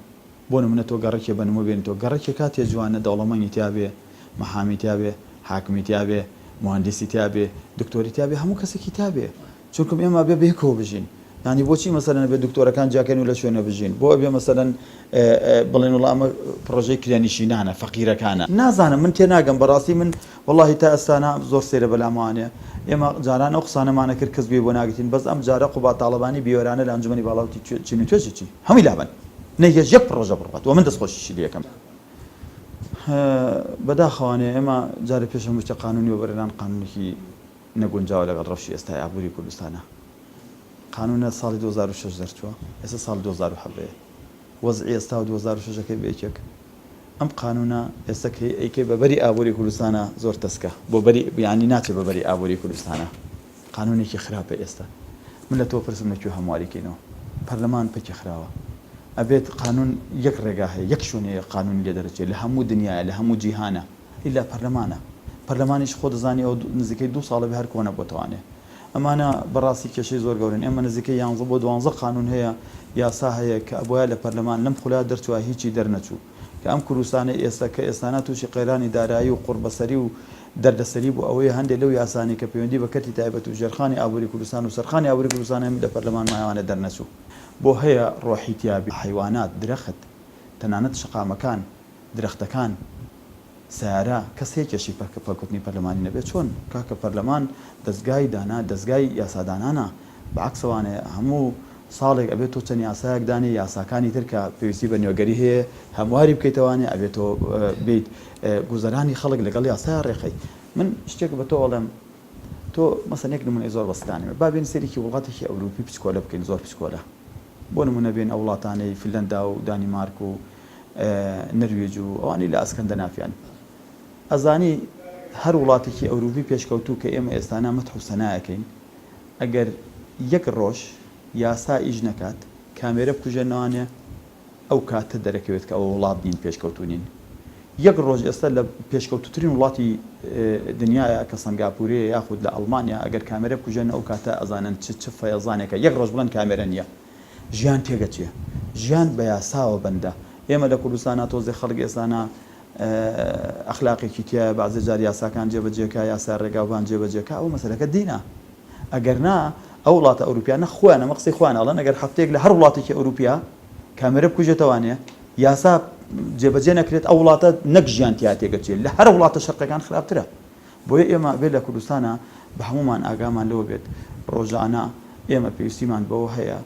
بۆ نمونە تۆ گەڕەکێ بە نموو بێنی تۆ گەڕەکێ کاتێ جوانە دەوڵەمەنی تیا بێ مەحامی تیا بێ حاکمی تیا بێ موهەندیسی تیا بێ دکتۆری تیا بێ هەموو کەسێکی تیا بێ چونکم ئێمە ئەبێ بەیەکەوە بژین یانی بۆچی مەسەلەن ئەبێ دکتۆرەکان جیاکەین و لە شوێنە بژین بۆ ئەبێ مەسەلەن بڵێن وڵا ئەمە پڕۆژەی کرێنشینانە فەقیرەکانە نازانم من تێناگەم بەڕاستی من وەڵاهی تا ئێستانا زۆر سەیرە بەلامەوانێ ئێمە جاران ئەو قسانەمانە کرد کەس گوێی بۆ ناگرتین بەس ئەم جارە قوباد تاڵەبانی بیوەرانە لە ئەنجومەنی باڵا وتی چین و توێژی چی هەمووی لابەن نەیهێشت یەک پڕۆژە بڕوات وە من دەستخۆشیشی لێ ئەکەم. بەداخەوانێ ئێمە جارێ پێش هەموو شتێک قانونی وەبەرهێنان قانونێکی نەگونجاوە لەگەڵ ڕەوشی ئێستای ئابووری کوردستانا. قانونە ساڵی 2006 دەرچووە ئێستا ساڵی 2017 یە. وەزعی ئێستا و 2006 ەکەی بە یەکێک. ئەم قانونە ئێستا کە ئەیکەی بە بەری ئابووری کوردستانا زۆر تەسکە. بۆ بەری یانی ناچێ بە بەری ئابووری کوردستانا. قانونێکی خراپە ئێستا. من لە تۆ پرسم لە کوێ هەمواری کەینەوە؟ پەرلەمان پەکی خراوە. ئەبێت قانون یەک ڕێگا هەیە یەک شوێن هەیە قانونی لێ دەرەچێ لە هەموو دنیایە لە هەموو جیهانە. ئیلا پەرلەمانە. پەرلەمانیش خۆ دەزانی ئەوە نزیکەی دوو ساڵە بێ هەر کۆ نەبۆتەوانێ. ئەمانە بەڕاستی کێشەی زۆر گەورەن. ئێمە نزیکەی یانزە بۆ دوانزە قانوون هەیە، یاسا هەیە کە ئەبوایە لە پەرلەمان لەم خولە دەرچوایە هیچی دەرنەچوو. کە ئەم کوردستانەی ئێستا کە ئێستانا تووشی قەیرانی دارایی و قوڕبەسەری و دەردەسەری بوو ئەوەیە هەندێ لەو یاسانەی کە پەیوەندی بە کەرتی تایبەت و ژێرخانی ئابووری کوردستان و سەرخانی ئابووری کوردستان هەمی لە پەرلەمان مایەوانە دەرنەچوو. بۆ هەیە ڕۆحی تیا بێ حەیوانات، درەخت، تەنانەت شەقامەکان، درەختەکان، سەیارە کەس هەیە کێشەی پەکوتنی پەرلەمانی نەبێت چۆن کاکە پەرلەمان دەزگای دانا دەزگای یاسادانانە بە عەکسەوانێ هەموو ساڵێک ئەبێت تۆ چەند یاسایەک دانێ یاساکانی تر کە پێویستی بە نوێگەری هەیە هەمواری بکەیتەوانێ ئەبێت تۆ بیت گوزەرانی خەڵک لەگەڵ یاسای ڕێخەی من شتێک بە تۆ ئەڵێم تۆ مەسەن یەک نمونەی زۆر بەسیتانەوە با بێن سەیرێکی وڵاتێکی ئەوروپی بچکۆلە بکەین زۆر بچکۆلە بۆ نمونە بێن ئەو وڵاتانەی فنلەندا و دانیمارک و نەرویج و ئەوانەی لە ئەسکەندەنافیان. ئەزانی هەر وڵاتێکی ئەوروپی پێشکەوتوو کە ئێمە ئێستانا مەدح و سەنا ئەکەین ئەگەر یەک ڕۆژ یاسا ئیش نەکات کامێرە بکوژێنەوانێ ئەو کاتە دەرەکەوێت کە ئەوە وڵات نین پێشکەوتوو نین. یەک ڕۆژ ئێستا لە پێشکەوتووترین وڵاتی دنیایە کە سەنگاپورەیە یاخود لە ئەڵمانیا ئەگەر کامێرە بکوژێنەوە ئەو کاتە ئەزانن چ چ فەیەزانێکە یەک ڕۆژ بڵێن کامێرە نییە. ژیان تێگەچێ ژیان بە یاساوە بەندە ئێمە لە کوردستانا تۆزێ خەڵک ئێستانا ئەخلاقێکی تیایە بەعزێ جار یاساکان جێبەجێ کا یاسای ڕێگاوبان جێبەجێ کا ئەوە مەسەلەکە دینە ئەگەر نا. ئەو وڵاتە ئەوروپیانە خۆیان ئەمە قسەی خۆیان ئەڵێن ئەگەر هەفتەیەک لە هەر وڵاتێکی ئەوروپیا کامێرە بکوژێتەوانێ یاسا جێبەجێ نەکرێت ئەو وڵاتە نەک ژیان تیا تێگەچێت لە هەر وڵاتە شەرقەکان خراپترە بۆیە ئێمە ئەبێت لە کوردستانا بە هەموومان ئاگامان لەوە بێت ڕۆژانە ئێمە پێویستیمان بەوە هەیە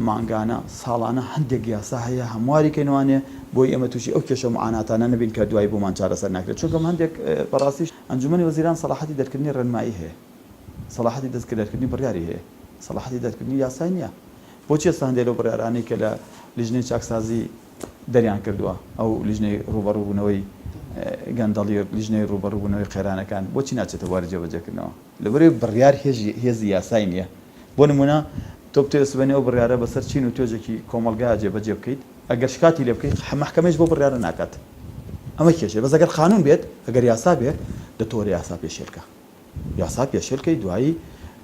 مانگانە ساڵانە هەندێک یاسا هەیە هەمواری کەینوانێ بۆی ئێمە تووشی ئەو کێشە معاناتانە نەبین کە دوایی بۆمان چارەسەر ناکرێت چونکە هەندێک بەڕاستیش ئەنجومەنی وەزیران سەڵاحەتی دەرکردنی ڕێنمایی هەیە سەڵاحەتی دەست دەرکردنی بڕیاری هەیە سەڵاحەتی دەرکردنی یاسای نییە بۆچی ئێستا هەندێک لەو بڕیارانەی کە لە لیژنەی چاکسازی دەریان کردووە ئەو لیژنەی ڕووبەڕووبوونەوەی گەندەڵی و لیژنەی ڕووبەڕووبوونەوەی قەیرانەکان بۆچی ناچێتە بواری جێبەجێکردنەوە؟ لەبەرئەوەی بڕیار هێزی یاسای نییە. بۆ نموونە تۆ بتەوێت سبەینێ ئەو بڕیارە بەسەر چین و توێژێکی کۆمەڵگا جێبەجێ بکەیت، ئەگەر شکاتی لێ بکەیت مەحکەمەیش بەو بڕیارە ناکات. ئەمە کێشەیە. بەس ئەگەر قانوون بێت، ئەگەر یاسا بێت، دە تۆ وەرە یاسا پێشێل کە. یاسا پێشێل کەی دوایی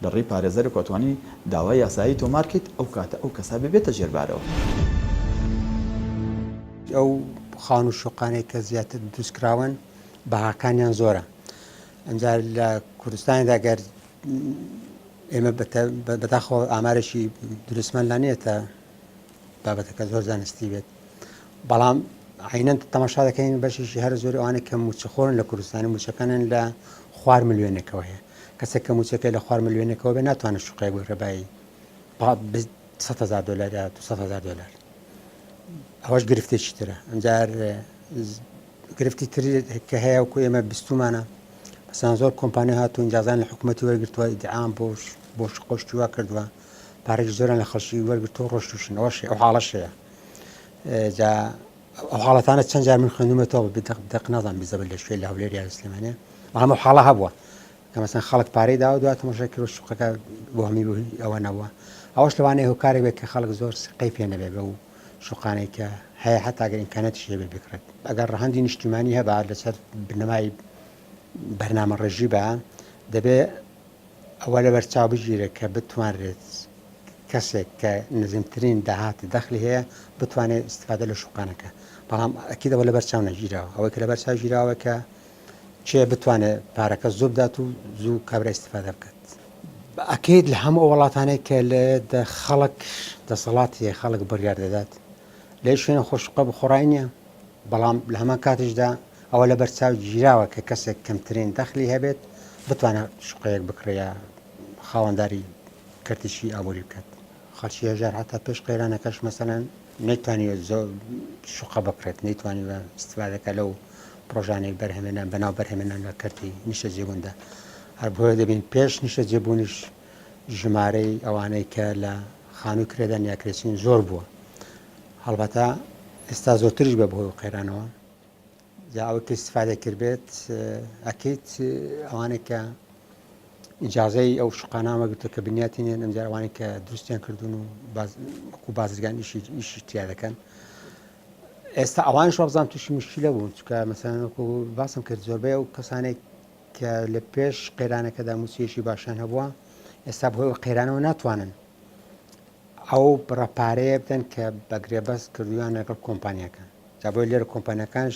لە ڕێی پارێزەرێک ئەتوانی داوای یاسایی تۆمار کەیت ئەو کاتە ئەو کەسە بێ بێتە ژێر بارەوە. ئەو خانوو شوقانەی کە زیاتر دروست کراون بەهاکانیان زۆرە ئەمجا لە کوردستاندا گەر ئێمە بەداخەوە ئامارێکی دروستمان لا نییە تا بابەتەکە زۆر زانستی بێت بەڵام عینەن تەماشا دەکەین بەشێکی هەرە زۆری ئەوانەی کە مووچەخۆرن لە کوردستان مووچەکانیان لە خوار ملیۆنێکەوە هەیە کەسێک کە مووچەکەی لە خوار ملیۆنێکەوە بێ ناتوانێت شوقەیەک بکڕێ بایی 100 هەزار دۆلار یا 200 هەزار دۆلار ئەوەش گرفتێکی ترە ئەمجار گرفتی تر کە هەیە وەکو ئێمە بیستومانە مەسەلەن زۆر کۆمپانیا هاتوون ئیجازەیان لە حکوومەتی وەرگرتووە ئیدعام بۆ بۆ شقۆشتی وا کردووە پارێکی زۆریان لە خەڵکی وەرگرتووە ڕۆشتوشن ئەوەش ئەو حاڵەش هەیە جا ئەو حاڵەتانە چەند جار من خوێندومەتەوە بە دەق نازانم بیزەبت لە شوێ لە هەولێر یا لە سلێمانیە بەڵام ئەو حاڵە هەبووە کە مەسەن خەڵک پارەی داوە دوای تەماشای کرد شوقەکە بۆ هەمی بۆ ئەوە نەبووە ئەوەش لەوانەیە هۆکارێک بێت کە خەڵک زۆر سقەی پێ نەبێ بەو شوقانەی کە هەیە هەتا گەر ئیمکانیاتیش هەبێ بکڕێت ئەگەر ڕەهەندی نیشتیمانی هەبا لەسەر بنەمای بەرنامەڕێژی بە دەبێ ئەوە لەبەرچاو بگیرێت کە بتوانرێت کەسێک کە نزمترین داهاتی دەخلی هەیە بتوانێت ئیستفادە لە شوقانەکە بەڵام ئەکید ئەوە لەبەرچاو نەگیراوە ئەوەی کە لەبەرچاو گیراوە کە کێ بتوانێت پارەکە زوو بدات و زوو کابرا ئیستفادە بکات. ئەکید لە هەموو ئەو وڵاتانەی کە لە خەڵک دەسەڵاتی هەیە خەڵک بڕیار دەدات لە هیچ شوێنێک خۆ شوقە بەخۆڕایی نییە بەڵام لە هەمان کاتیشدا ئەوە لەبەرچاو گیراوە کە کەسێک کەمترین دەخلی هەبێت بتوانێت شوقەیەک بکڕێ یا خاوەنداری کەرتێکی ئابووری بکات. خەڵکی هەژار هەتا پێش قەیرانەکەش مەسەلەن نەیتوانیوە زۆر شوقە بکڕێت، نەیتوانیوە ئیستفادە کە لەو پڕۆژانەی بەرهەمێنان بەناو بەرهەمێنان لە کەرتی نیشتەجێبووندا. هەر بۆیە دەبین پێش نیشتەجێبوونیش ژمارەی ئەوانەی کە لە خانووی کرێدان یا کرێچین زۆر بووە. هەڵبەتە ئێستا زۆرتریش بە بەهۆی قەیرانەوە. جا ئەوەی کە ئیستفادەی کردبێت ئەکید ئەوانەی کە ئیجازەی ئەو شقانە وەرگرتووە کە بنیاتی نێن ئەمجار ئەوانەی کە دروستیان کردوون و وەکو بازرگان ئیشی ئیشی تیا دەکەن ئێستا ئەوانش وابزانام تووشی مشکلە بوون چونکە مەسەلەن وەکو باسم کرد زۆربەی ئەو کەسانێک کە لە پێش قەیرانەکەدا مووچەیەکی باشیان هەبووە ئێستا بەهۆی ئەو قەیرانەوە ناتوانن ئەو بڕە پارەیە بدەن کە بە گرێبەست کردوویان لەگەڵ کۆمپانیاکان جا بۆیە لێرە کۆمپانیاکانش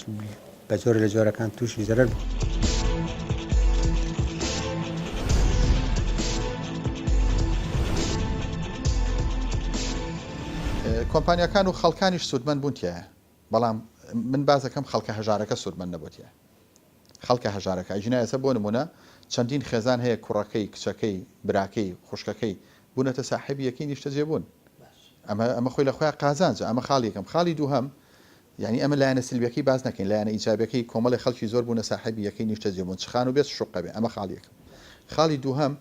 بە جۆرە لە جۆرەکان تووشی زەرەر بوون. کۆمپانیاکان و خەڵکانیش سوودمەند بوون تیایە بەڵام من باس دەکەم خەڵکە هەژارەکە سوودمەند نەبووە تیایە خەڵکە هەژارەکە ئەگینا ئێستا بۆ نموونە چەندین خێزان هەیە کوڕەکەی کچەکەی براکەی خوشکەکەی بوونەتە ساحێبی یەکەی نیشتەجێبوون ئەمە ئەمە خۆی لە خۆیان قازانجە ئەمە خاڵی یەکەم خاڵی دووهەم یعنی ئەمە لایەنە سلبیەکەی باس نەکەین لایەنە ئیجابیەکەی کۆمەڵی خەڵکی زۆر بوونە ساحێبی یەکەی نیشتەجێبوون چ خانوو بێت چ شوقە بێ ئەمە خاڵی یەکەم خاڵی دووهەم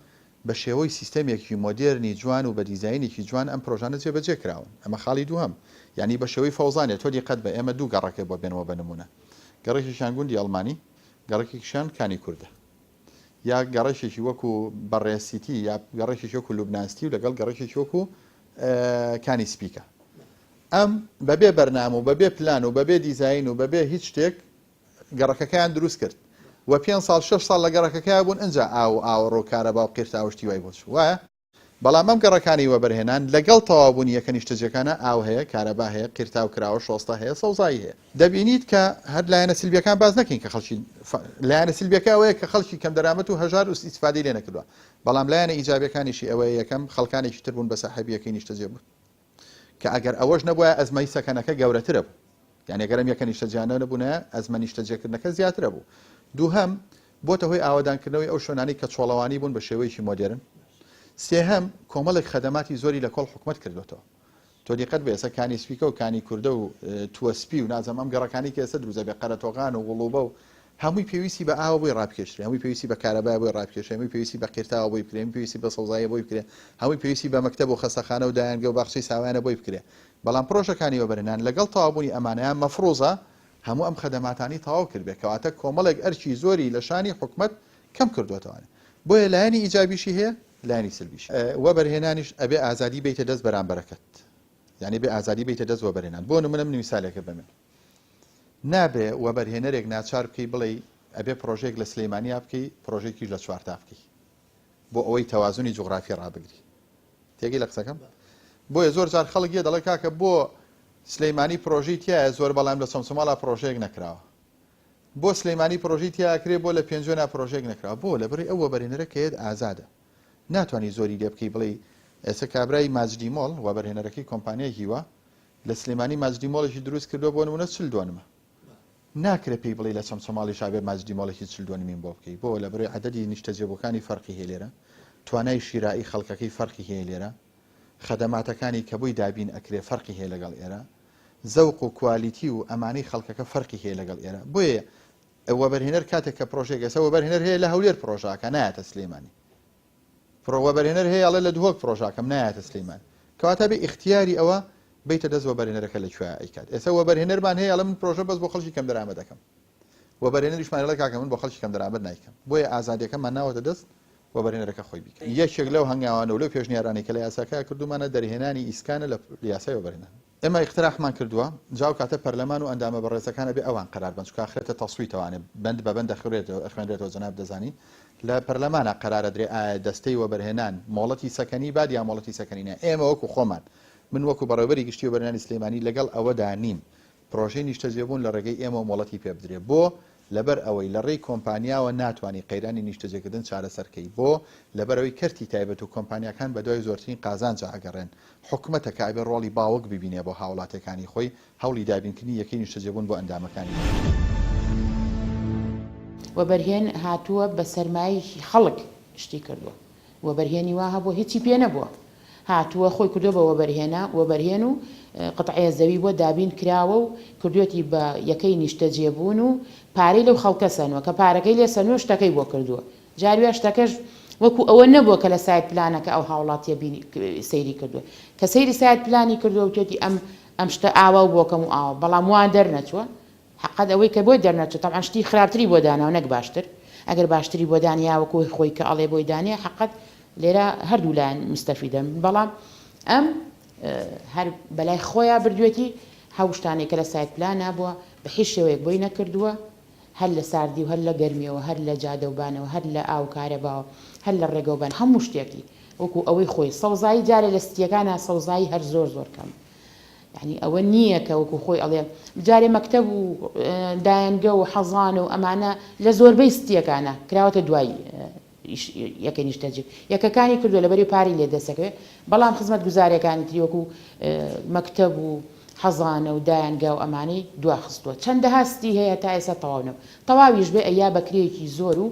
بە شێوەی سیستەمێکی مۆدێرنی جوان و بە دیزاینێکی جوان ئەم پرۆژانە جێبەجێ کراون ئەمە خاڵی دووهەم یعنی بە شێوەی فەوزانێ تۆ دیقەت بە ئێمە دوو گەڕەکێ بۆ بێنەوە بە نمونە گەڕەکێکیان گوندی ئەڵمانی گەڕەکێکیشیان کانی کوردە یا گەڕەکێکی وەکو بەڕێ سیتی یا گەڕەکێکی وەکو لوبنان ستی و لەگەڵ گەڕەکێکی وەکو کانی سپیکە ئەم بەبێ بەرنامە و بەبێ پلان و بەبێ دیزاین و بەبێ هیچ شتێک گەڕەکەکەیان دروست کرد و پێ ساڵ شش ساڵ لە گەڕەکەکەیا بوون ئینجا ئاو و ئاوەڕۆ و کارەبا و قیرتاو شتی وای بۆ چوو وایە؟ بەڵام ئەم گەڕەکانەی وەبەرهێنان لەگەڵ تەواوبوونی یەکە نیشتەجێکانە ئاو هەیە، کارەبا هەیە، قیرتاو کراوە، شۆستە هەیە، سەوزایی هەیە. دەبینیت کە هەر لایەنە سلبیەکان باس نەکەین کە خەڵکی لایەنە سلبیەکە ئەوەیە کە خەڵکی کەمدەرامەت و هەژار و ئیستفادەی لێ نەکردووە، بەڵام لایەنە ئیجابیەکانیشی ئەوەیە یەکەم خەڵکانێکی تر بوون بە ساحێبی یەکەی نیشتەجێبوون کە ئەگەر ئەوەش نەبوایە ئەزمەی سەکەنەکە گەورەترە بوو. یانی گەر ئەم یەکە نیشتەجێیانە نەبوونایە ئەزمە نیشتەجێکردنەکە زیاترە بوو. دووهەم، بۆتە هۆی ئاوەدانکردنەوەی ئەو شوێنانەی کە چۆڵەوانی بوون بە شێوەیەکی مۆدێرن. سێهەم، کۆمەڵێک خەدەماتی زۆری لە کۆڵ حکومەت کردۆتەوە. تۆ دیقەت بە ئێستا کانی سپیکە و کانی کوردە و تووە سپی و نازانم ئەم گەڕەکانەی کە ئێستا دروست ئەبێ قەرەتۆغان و غڵوبە و هەمووی پێویستی بە ئاوە بۆی ڕابکێشرێ، هەمووی پێویستی بە کارەبایە بۆی ڕابکێشرێ، هەمووی پێویستی بە قیرتاوە بۆی بکرێ، هەمووی پێویستی بە سەوزاییە بۆی بکرێ، هەمووی پێویستی بە مەکتەب و خەستەخانە و دایەنگە و باخچەی ساوایانە بۆی بکرێ. بەڵام پرۆژەکانی وەبەرهێنان لەگەڵ تەواوبوونی ئەمانەیان مەفروزە هەموو ئەم خەدەماتانەی تەواو کردبێ کەواتە کۆمەڵێک ئەرکی زۆری لە شانی حکومەت کەم کردووەتەوانێ بۆیە لایەنی ئیجابیشی هەیە لایەنی سلبیشی. وەبەرهێنانیش ئەبێ ئازادی بەیتە دەست بەرامبەرەکەت یانی ئەبێ ئازادی بەیتە دەست وەبەرهێنان بۆ نمونە من میسالێکت بەمێ نابێ وەبەرهێنەرێک ناچار بکەی بڵێی ئەبێ پرۆژەیەک لە سلەیمانیا بکەی پرۆژەیەکیش لە چوارتا بکەی بۆ ئەوەی تەوازنی جوغرافی ڕابگری تێگەی لە قسەکەم بۆیە زۆر جار خەڵک یە دەڵێ کاکە بۆ سلەیمانی پرۆژەی تایە زۆر بەڵام لە چەمچەماڵا پرۆژەیەک نەکراوە بۆ سلەیمانی پرۆژەی تیاکرێ بۆ لە پێنجوێنا پرۆژەیەک نەکراوە بۆ لەبەرئ ئەو وەبەرهێنەرە کە یەت ئازادە ناتوانانی زۆری لێ بکەی بڵێ ئێستا کابرای ماجدی مۆڵ وەبەرهێنەرەکەی کۆمپانیای هیوا لە سلێمانی ماجدی مۆڵێکی دروست کردووە بۆ نمونە چل دۆنمە ناکرێ پێی بڵێی لە چەمچەماڵیش ئەبێ ماجدی مۆڵێکی چل دۆنمیم بۆ بکەی بۆ لەبەرەی عەدەدی نیشتەجێبووەکانی فەرقی هەیە لێرە توانای شیرائی خەڵکەکەی فەرقی هەیە لێرە خەدەماتەکانی کە بۆی دابین ئەکرێ فەرقی هەیە لەگەڵ ئێرە زەوق و کوالیتی و ئەمانەی خەڵکەکە فەرقی هەیە لەگەڵ ئێرە بۆیە وەبەرهێنەر کاتێک کە پرۆژێک ئێستا وەبەرهێنەر هەیە لە هەولێر پرۆژاکە نایەتە سلێمانی پڕۆ وەبەرهێنەر هەیە ئەڵێ لە دهۆک پڕۆژاکەم نایەتە سلیمان کەواتە بێ ئیختیاری ئەوە بیتە دەست وەبەرهێنەرەکە لە کوێ ئەیکات ئێستا وەبەرهێنەرمان هەیە ئەڵێ من پرۆژە بەس بۆ خەڵکی کەم دەرامەت دەکەم وەبەرهێنەریشمان ئەڵێ کاکە من بۆ خەڵکی کەم دەرامەت نایکەم بۆیە ئازادیەکەمان ناوەتە دەست وەبەرهێنەرەکە خۆی بیکە یەکێک لەو هەنگاوانە و لەو پێشنیارانەی کە لە یاساکە کردومانە دەرهێنانی ئیسکانە لە یاسای وەبەرهێنان ئێمە ئیقتراحمان کردووە، جا ئەو کاتە پەرلەمان و ئەندامە بەڕێزەکان ئەبێ ئەوان قەرار بەن، چونکە ئەخرێتە تەسویتەوانێ، بەند بە بەند ئەخورێتەوە ئەخوێنرێتەوە، جەنابت دەزانی لە پەرلەمانا قەرار ئەدرێ ئایا دەستەی وەبەرهێنان مۆڵەتی سەکەنی بات یا مۆڵەتی سەکەنی نا، ئێمە وەکو خۆمان، من وەکو بەڕێوەبەری گشتی وەبەرهێنانی سلێمانی لەگەڵ ئەوەدا نیم پرۆژەی نیشتەجێبوون لە ڕێگەی ئێمەوە مۆڵەتی پێ بدرێ. بۆ؟ لەبەر ئەوەی لە ڕێی کۆمپانیاوە ناتوانی قەیرانی نیشتەجێکردن چارەسەر کەی. بۆ؟ لەبەر ئەوەی کەرتی تایبەت و کۆمپانیاکان بە دوای زۆرترین قازانجا ئەگەڕێن. حکومەتە کە ئەبێ ڕۆڵی باوک ببینێ بۆ هاوڵاتیەکانی خۆی، هەوڵی دابینکردنی یەکەی نیشتەجێبوون بۆ ئەندامەکانی بدات. وەبەرهێن هاتووە بە سەرمایەی خەڵک شتی کردووە. وەبەرهێنی وا هەبووە هیچی پێ نەبووە هاتووە خۆی کردووە بە وەبەرهێنا وەبەرهێن و قتعەیە زەوی بۆ دابین کراوە و کردوویەتی بە یەکەی نیشتەجێبوون و پارەی لەو خەڵکە سەنووە کە پارەکەی لێ سەنووە شتەکەی بۆ کردووە جارویا شتەکەش وەکو ئەوە نەبووە کە لە site plan ەکە ئەو هاوڵاتیە بینی سەیری کردووە کە سەیری site plan ی کردووە وتێتی ئەم ئەم شتە ئاوا و بۆکەم و ئاوا بەڵام وا دەرنەچووە حەقت ئەوەی کە بۆی دەرنەچوو تەبعەن شتی خراپتری بۆ داناوە نەک باشتر ئەگەر باشتری بۆ دانێ یا وەکو خۆی کە ئەڵێ بۆی دانێ حەقت لێرە هەردوو لایەن مستەفیدەن بەڵام ئەم هەر بەلای خۆیا بردوێتی هەو شتانەی کە لە site plan ا بووە بە هیچ شێوەیەک بۆی نەکردووە هەر لە ساردی و هەر لە گەرمیەوە هەر لە جادەوبانەوە هەر لە ئاو کارەباوە هەر لە ڕێگەوبان هەموو شتێکی وەکو ئەوەی خۆی سەوزایی جارێ لە ستیەکانا سەوزایی هەر زۆر زۆر کەم یانی ئەوە نییە کە وەکو خۆی ئەڵێ جارێ مەکتەب و دایەنگە و حەزانە و ئەمانە لە زۆربەی ستیەکانە کراوەتە دوای یەکە نیشتەجێ یەکەکانی کردو لەبەری پارەی لێ دەسەکەوێ بەڵام خزمەت گوزارەکانی تری وەکو مەکتەب و حەزانە و دایەنگا و ئەمانەی دواخستووە چەندەها ستی هەیە تا ئێستا تەواو نەبوو تەواویش بێ ئەیا بە کرێیەکی زۆر و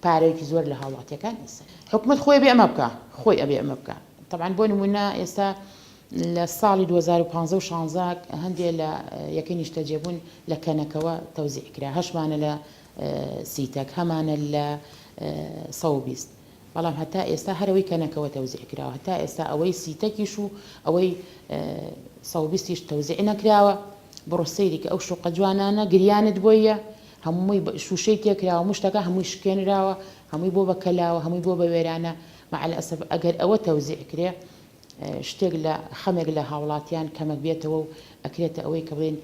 پارەیەکی زۆر لە هاوڵاتیەکان ئێستا حکومەت خۆی ئەبێ ئەمە بکا خۆی ئەبێ ئەمە بکا تەبعەن بۆ نمونە ئێستا لە ساڵی 2015 و شانزە هەندێ لە یەکەی نیشتەجێبوون لە کەنەکەوە تەوزیع کرا، هەشمانە لە سیتەک، هەمانە لە 120، بەڵام هەتا ئێستا هەر ئەوەی کەنەکەوە تەوزیع کراوە، هەتا ئێستا ئەوەی سیتەکیش و ئەوەی 120 یش تەوزیع نەکراوە، بڕۆ سەیری کە ئەو شوقە جوانانە گریانت بۆیە، هەمووی شووشەی تێکراوە، هەموو شتەکە هەمووی شکێنراوە، هەمووی بۆ بە کەلاوە، هەمووی بۆ بە وێرانە، مع الاسف ئەگەر ئەوە تەوزیع کرێ شتێک لە خەمێک لە هاوڵاتیان کەمەک بێتەوە و ئەکرێتە ئەوەی کە بڵێین.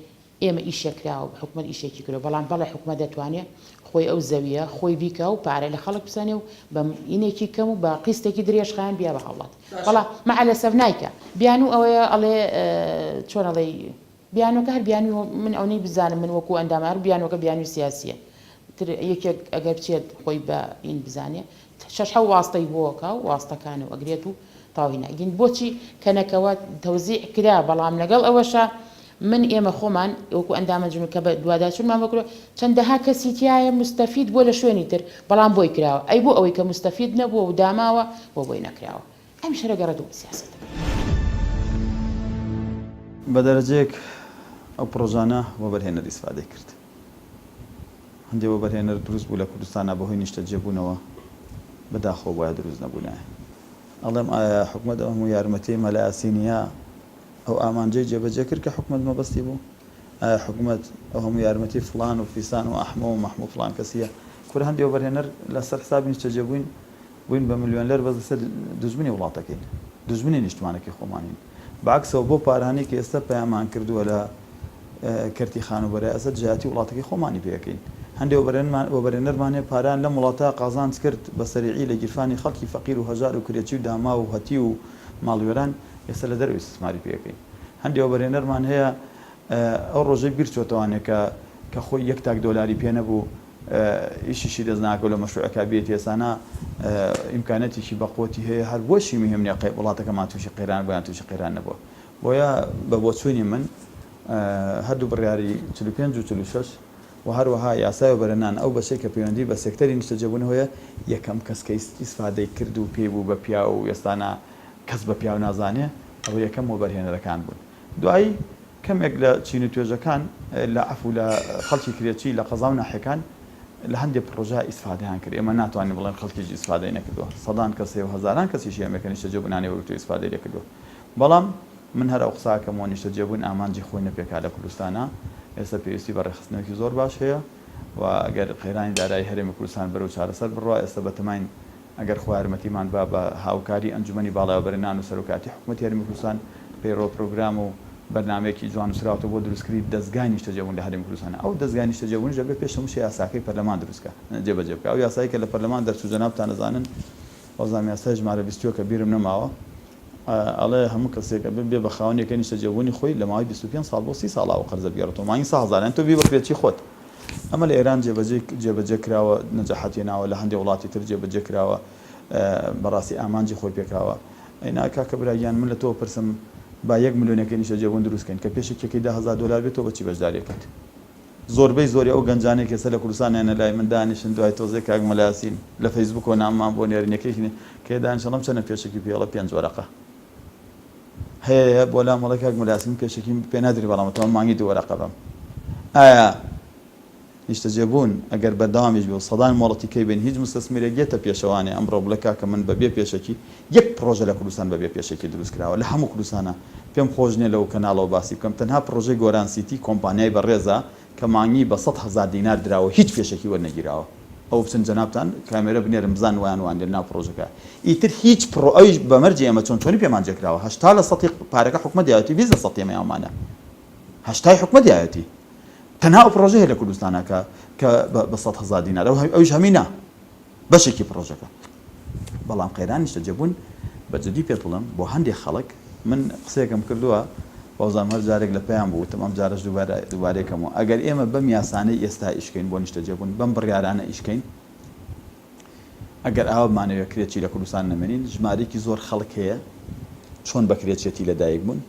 ئێمە ئیشێک کراوە حکومەت ئیشێکی کردوە بەڵام بەڵێ حکومەت دەتوانێ خۆی ئەو زەویە خۆی بیکا و پارە لە خەڵک بسەنێ و بە ئینێکی کەم و بە قیستێکی درێژخایەن بیا بە هاوڵاتی بەڵام مەعەلەسەف نایکا بیانوو ئەوەیە ئەڵێ چۆن ئەڵێی بیانوەکە هەر بیانوی من ئەونەی بزانم من وەکو ئەندام هەر بیانوەکە بیانوی سیاسیە تر یەکێک ئەگەر بچێت خۆی بە ئین بزانێ شەش حەو واستەی بۆ ئەکا و واستەکان و ئەگرێت و تەواوی ناگین بۆچی کەنەکەوە تەوزیع کرا بەڵام لەگەڵ ئەوەشا من ئێمە خۆمان وەکو ئەندام ئەنجومەن کە بە دواداچوونمان بۆ کردوە چەندەها کەسی تیایە موستەفید بووە لە شوێنی تر بەڵام بۆی کراوە ئەی بۆ ئەوەی کە موستەفید نەبووە و داماوە بۆ بۆی نەکراوە ئەمیش هەر ئەگەڕێتەوە بۆ سیاسەتەکە. بە دەرەجەیەک ئەو پڕۆژانە وەبەرهێنەر ئیسفادەی کرد. هەندێ وەبەرهێنەر دروست بوو لە کوردستانا بەهۆی نیشتەجێبوونەوە، بەداخەوە بوایە دروست نەبوونایە. ئەڵێم ئایا حکومەت ئەو هەموو یارمەتیەی مەلا یاسینیە ئەو ئامانجەی جێبەجێ کرد کە حکومەت مەبەستی بوو؟ ئایا حکومەت ئەو هەموو یارمەتی فڵان و فیسان و ئەحمە و مەحمو فڵان کەسیە؟ کورە هەندێ وەبەرهێنەر لەسەر حسابی نیشتەجێبووین بووین بە ملیۆنلەر بەس لەسەر دوژمنی وڵاتەکەین دوژمنی نیشتمانەکەی خۆمانین بە عەکسەوە بەو پارانەی کە ئێستا پەیامان کردووە لە کەرتی خانووبەرە ئێستا دژایەتی وڵاتەکەی خۆمانی پێ ئەکەین هەندێ وەبەرێنمان وەبەرێنەرمان هەیە پارەیان لەم وڵاتە قازانج کرد بە سەریعی لە گیرفانی خەڵکی فەقیر و هەژار و کرێچی و داماو و هەتیو و ماڵوێران ئێستا لە دەرەوە ئیستیسماری پێ ئەکەین هەندێ وەبەرێنەرمان هەیە ئەو ڕۆژەی بیر چۆتەوانێ کە کە خۆی یەک تاک دۆلاری پێ نەبوو ئیشیشی دەست ناکەوت لە مەشروعەکە بێت ئێسانا ئیمکانەتێکی بەقوەتی هەیە هەر بۆشی مهم نیە وڵاتەکەمان تووشی قەیران بوو یان تووشی قەیران نەبووە بۆیە بە بۆچوونی من هەردوو بڕیاری 45 و 46 و هەروەها یاسای وەبەرهێنان ئەو بەشەی کە پەیوەندی بە سێکتەری نیشتەجێبوونەوە هەیە یەکەم کەس کە ئیسفادەی کرد و پێی بوو بە پیاو و ئێستانا کەس بە پیاو نازانێ ئەوە یەکەم وەبەرهێنەرەکان بوون دوایی کەمێک لە چین و توێژەکان لە عەفو لە خەڵکی کرێچی لە قەزا و ناحیەکان لە هەندێ پڕۆژە ئیسفادەیان کرد، ئێمە ناتوانین بڵێین خەڵکیش ئیسفادەی نەکردووە، سەدان کەس هەیە و هەزاران کەسیش هەیە کە نیشتەجێبوونانی وەرگرتووە ئیسفادەی لێ کردووە، بەڵام من هەر ئەو قسە ئەکەمەوە نیشتەجێبوون ئامانجی خۆی نەپێکا لە کوردستانا، ئێستا پێویستی بە ڕێکخستنەوەکی زۆر باش هەیە و گەر قەیرانی دارایی هەرێمی کوردستان بەرەو چارەسەر بڕوا ئێستا بەتەماین ئەگەر خوا یارمەتیمان با بە هاوکاری ئەنجومەنی باڵای وەبەرهێنان و سەرۆکایەتی حکومەتی هەرێمی کوردستان پەیڕەو پرۆگرام و بەرنامەیەکی جوان نوسراوەتەوە بۆ دروستکردنی دەزگای نیشتەجێبوون لە هەرێمی کوردستان ئەو دەزگای نیشتەجێبوونیش دەبێت پێش هەموو شتێ یاساکەی پەرلەمان دروست کا جێبەجێ بکا ئەو یاسایەی کە لە پەرلەمان دەرچوو جەنابتان ئەزانن وازانم یاسای ژمارە 21 کە بیرم نەماوە ئەڵێ هەموو کەسێک ئەبێ بێ بە خاوەن یەکەی نیشتەجێبوونی خۆی لە ماوەی 25 ساڵ بۆ 30 ساڵ ئەو قەرزە بگێڕێتەوە مانگی 3 هەزار یان تۆ بی بە کرێچی خۆت ئەمە لە ئێران جێبەجێ جێبەجێ کراوە، نەجاحەت هێناوە، لە هەندێ وڵاتی تر جێبەجێ کراوە، بەڕاستی ئامانجی خۆی پێکاوە. ئەی نا کاکە برا گیان من لە تۆ ئەپرسم با یەک ملیۆن یەکەی نیشتەجێبوون دروست کەین کە پێشەکیەکەی 10,000 دۆلار بێت تۆ بە چی بەشداری ئەکەیت؟ زۆربەی زۆری ئەو گەنجانەی کە ئێستا لە کوردستان یانە لای من دانیشن دوای تۆزێک کاک مەلا یاسین لە فەیسبووکەوە نامەمان بۆ نێرن یەکێکی کە دانیشن ئەڵێم چەنە پێشەکی پێ ئەڵێ پێنج وەرەقە هەیە بۆ لام ئەڵێ کاک مەلا یاسین پێشەکیم پێ نادری بەڵام ئەتوانم مانگی دوو وەرەقە بەم ئایا نیشتەجێبوون ئەگەر بەردەوامیش بێ و سەدان مۆڵەتی کەی بێن هیچ موستەسمیرێک یەتە پێشەوانێ ئەمڕۆ بڵێ کاکە من بە بێ پێشەکی یەک پڕۆژە لە کوردستان بە بێ پێشەکی دروست کراوە لە هەموو کوردستانا پێم خۆش نیە لەو کەناڵەوە باسی بکەم تەنها پڕۆژەی گۆران سیتی کۆمپانیای بەڕێزە کە مانگی بە 100,000 دینار دراوە هیچ پێشەکی وەرنەگیراوە ئەوە بچن جەنابتان کامێرە بنێرن بزانن وایان وانیە لەناو پڕۆژەکە ئیتر هیچ پڕۆ ئەویش بە مەرجی ئێمە چۆن چۆنی پێمان جێکراوە 80 لە سەتی پارەکە حکومەت داوێتی 20 لە سەتی ئێمە یاومانە هەشتای حکومەت داوێتی تەنها ئەو پڕۆژە هەیە لە کوردستانا کە کە بە 100,000 دینار ئەو ئەویش هەمی نا بەشێکی پڕۆژەکە بەڵام قەیران نیشتەجێبوون بە جدی پێت بڵێم بۆ هەندێک خەڵک من قسەیەکم کردووە وازانم هەر جارێک لە پەیام بوو وتم ئەم جارەش دووبارە دووبارەی کەمەوە ئەگەر ئێمە بەم یاسانەی ئێستا ئیشکەین بۆ نیشتەجێبوون بەم بڕیارانە ئیشکەین ئەگەر ئاوا بمانەوێ کرێچی لە کوردستان نەمێنین ژمارەیەکی زۆر خەڵک هەیە چۆن بە کرێچێتی لەدایک بوون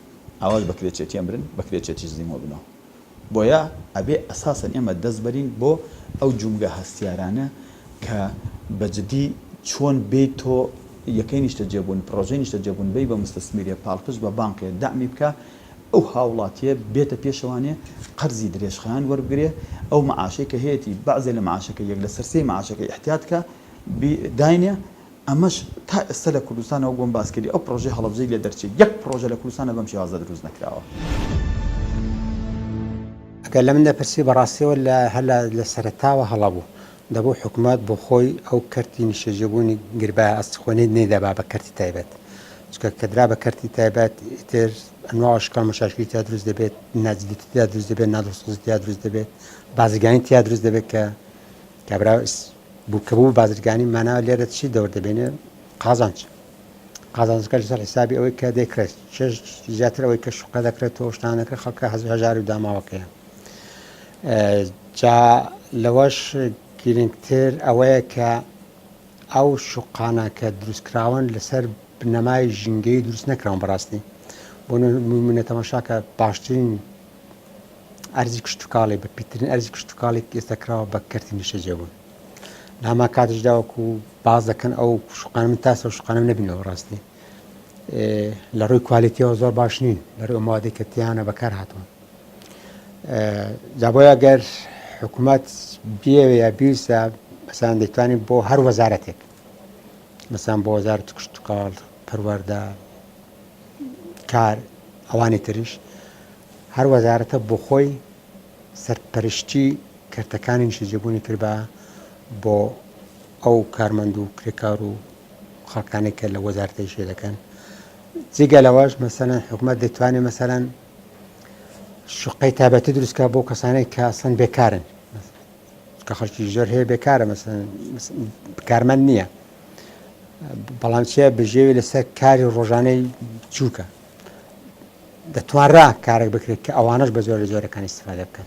ئاواش بە کرێچێتی ئەمرن بە کرێچێتیش زیندوو بنەوە بۆیە ئەبێ ئەساسەن ئێمە دەست بەرین بۆ ئەو جومگە هەستیارانە کە بە جدی چۆن بێیت تۆ یەکەی نیشتەجێبوون، پڕۆژەی نیشتەجێبوون بەی بە موستەسمیرێ پاڵپشت بە بانقێ دەعمی بکا ئەو هاوڵاتیە بێتە پێشەوانێ قەرزی درێژخایەن وەربگرێ ئەو مەعاشەی کە هەیەتی بەعزێ لە مەعاشەکەی یەک لەسەر سێی مەعاشەکەی ئیحتیات کا بی داینێ ئەمەش تا ئێستا لە کوردستانە وەک بۆم باس کردی ئەو پڕۆژەی هەڵەبجەی لێ دەرچێ یەک پڕۆژە لە کوردستانە بەم شێوازە دروست نەکراوە. ئەگەر لە من دەپرسی بەڕاستیەوە لە هەر لە لە سەرەتاوە هەڵە بوو دەبوو حکومەت بۆ خۆی ئەو کەرتی نیشتەجێبوونی گربایە ئەستی خۆی نەیدەبا بە کەرتی تایبەت. چونکە کە درا بە کەرتی تایبەت ئیتر ئەنواع شکال مشاکلی تیا دروست دەبێت، ناجدیتی تیا دروست دەبێت، نادڵسۆزی تیا دروست دەبێت، بازرگانی تیا دروست دەبێت کە کابرا بوو کە بوو بازرگانی مانا لێرە چی دەور دەبێنێ قازانج قازانجەکە لەسەر حیسابی ئەوەی کە دەیکڕێت چێژ زیاتر ئەوەی کە شوقە دەکرێت و شتان دەکرێت خەڵکە هەژار و داماوەکەیە جا لەوەش گرنگتر ئەوەیە کە ئەو شوقانە کە دروستکراون لەسەر بنەمای ژینگەیی دروست نەکراون بەڕاستی بۆ نمونە تەماشاکە باشترین ئەرزی کشتتوکاڵی بە پیترین ئەرزی کشتتوکاڵی ئێستا کراوە بە کەرتی نیشتەجێبوون لە هەمان کاتیشدا وەکو باز دەکەن ئەو شوقانە من تاسە شوقانم نەبینەوە ڕاستی لە ڕووی کوالیتیەوە زۆر باش نین لە ڕووی مادەی کە تیانە بەکار هاتوون جا بۆیە گەر حکوومەت بیەوێ یا بیوسە مەسان دەتوانێت بۆ هەر وەزارەتێک مەسان بۆ وەزارەت کشتتوکاڵ پەروەردە کار ئەوانی تریش هەر وەزارەتە بۆ خۆی سەرپەرشتی کەرتەکانی نیشتەجێبوونی کردبا بۆ ئەو کارمەند و کرێکار و خەڵکانێک کە لە وەزارەتە ئیشێ دەکەن جگە لەوەش مەسەلەن حکومەت دەتوانێت مەسەلەن شوقەی تایبەتی دروست کە بۆ کەسانێک کە ئەسڵەن بێکارن کە خەڵکی زۆر هەیە بێکارە مەسەلەن کارمەند نییە بەڵام چیە بژێوی لەسەر کاری ڕۆژانەی چووکە دەتوانرا کارێک بکرێت کە ئەوانەش بە زۆر لە جۆرەکان ئیستفادە بکەن.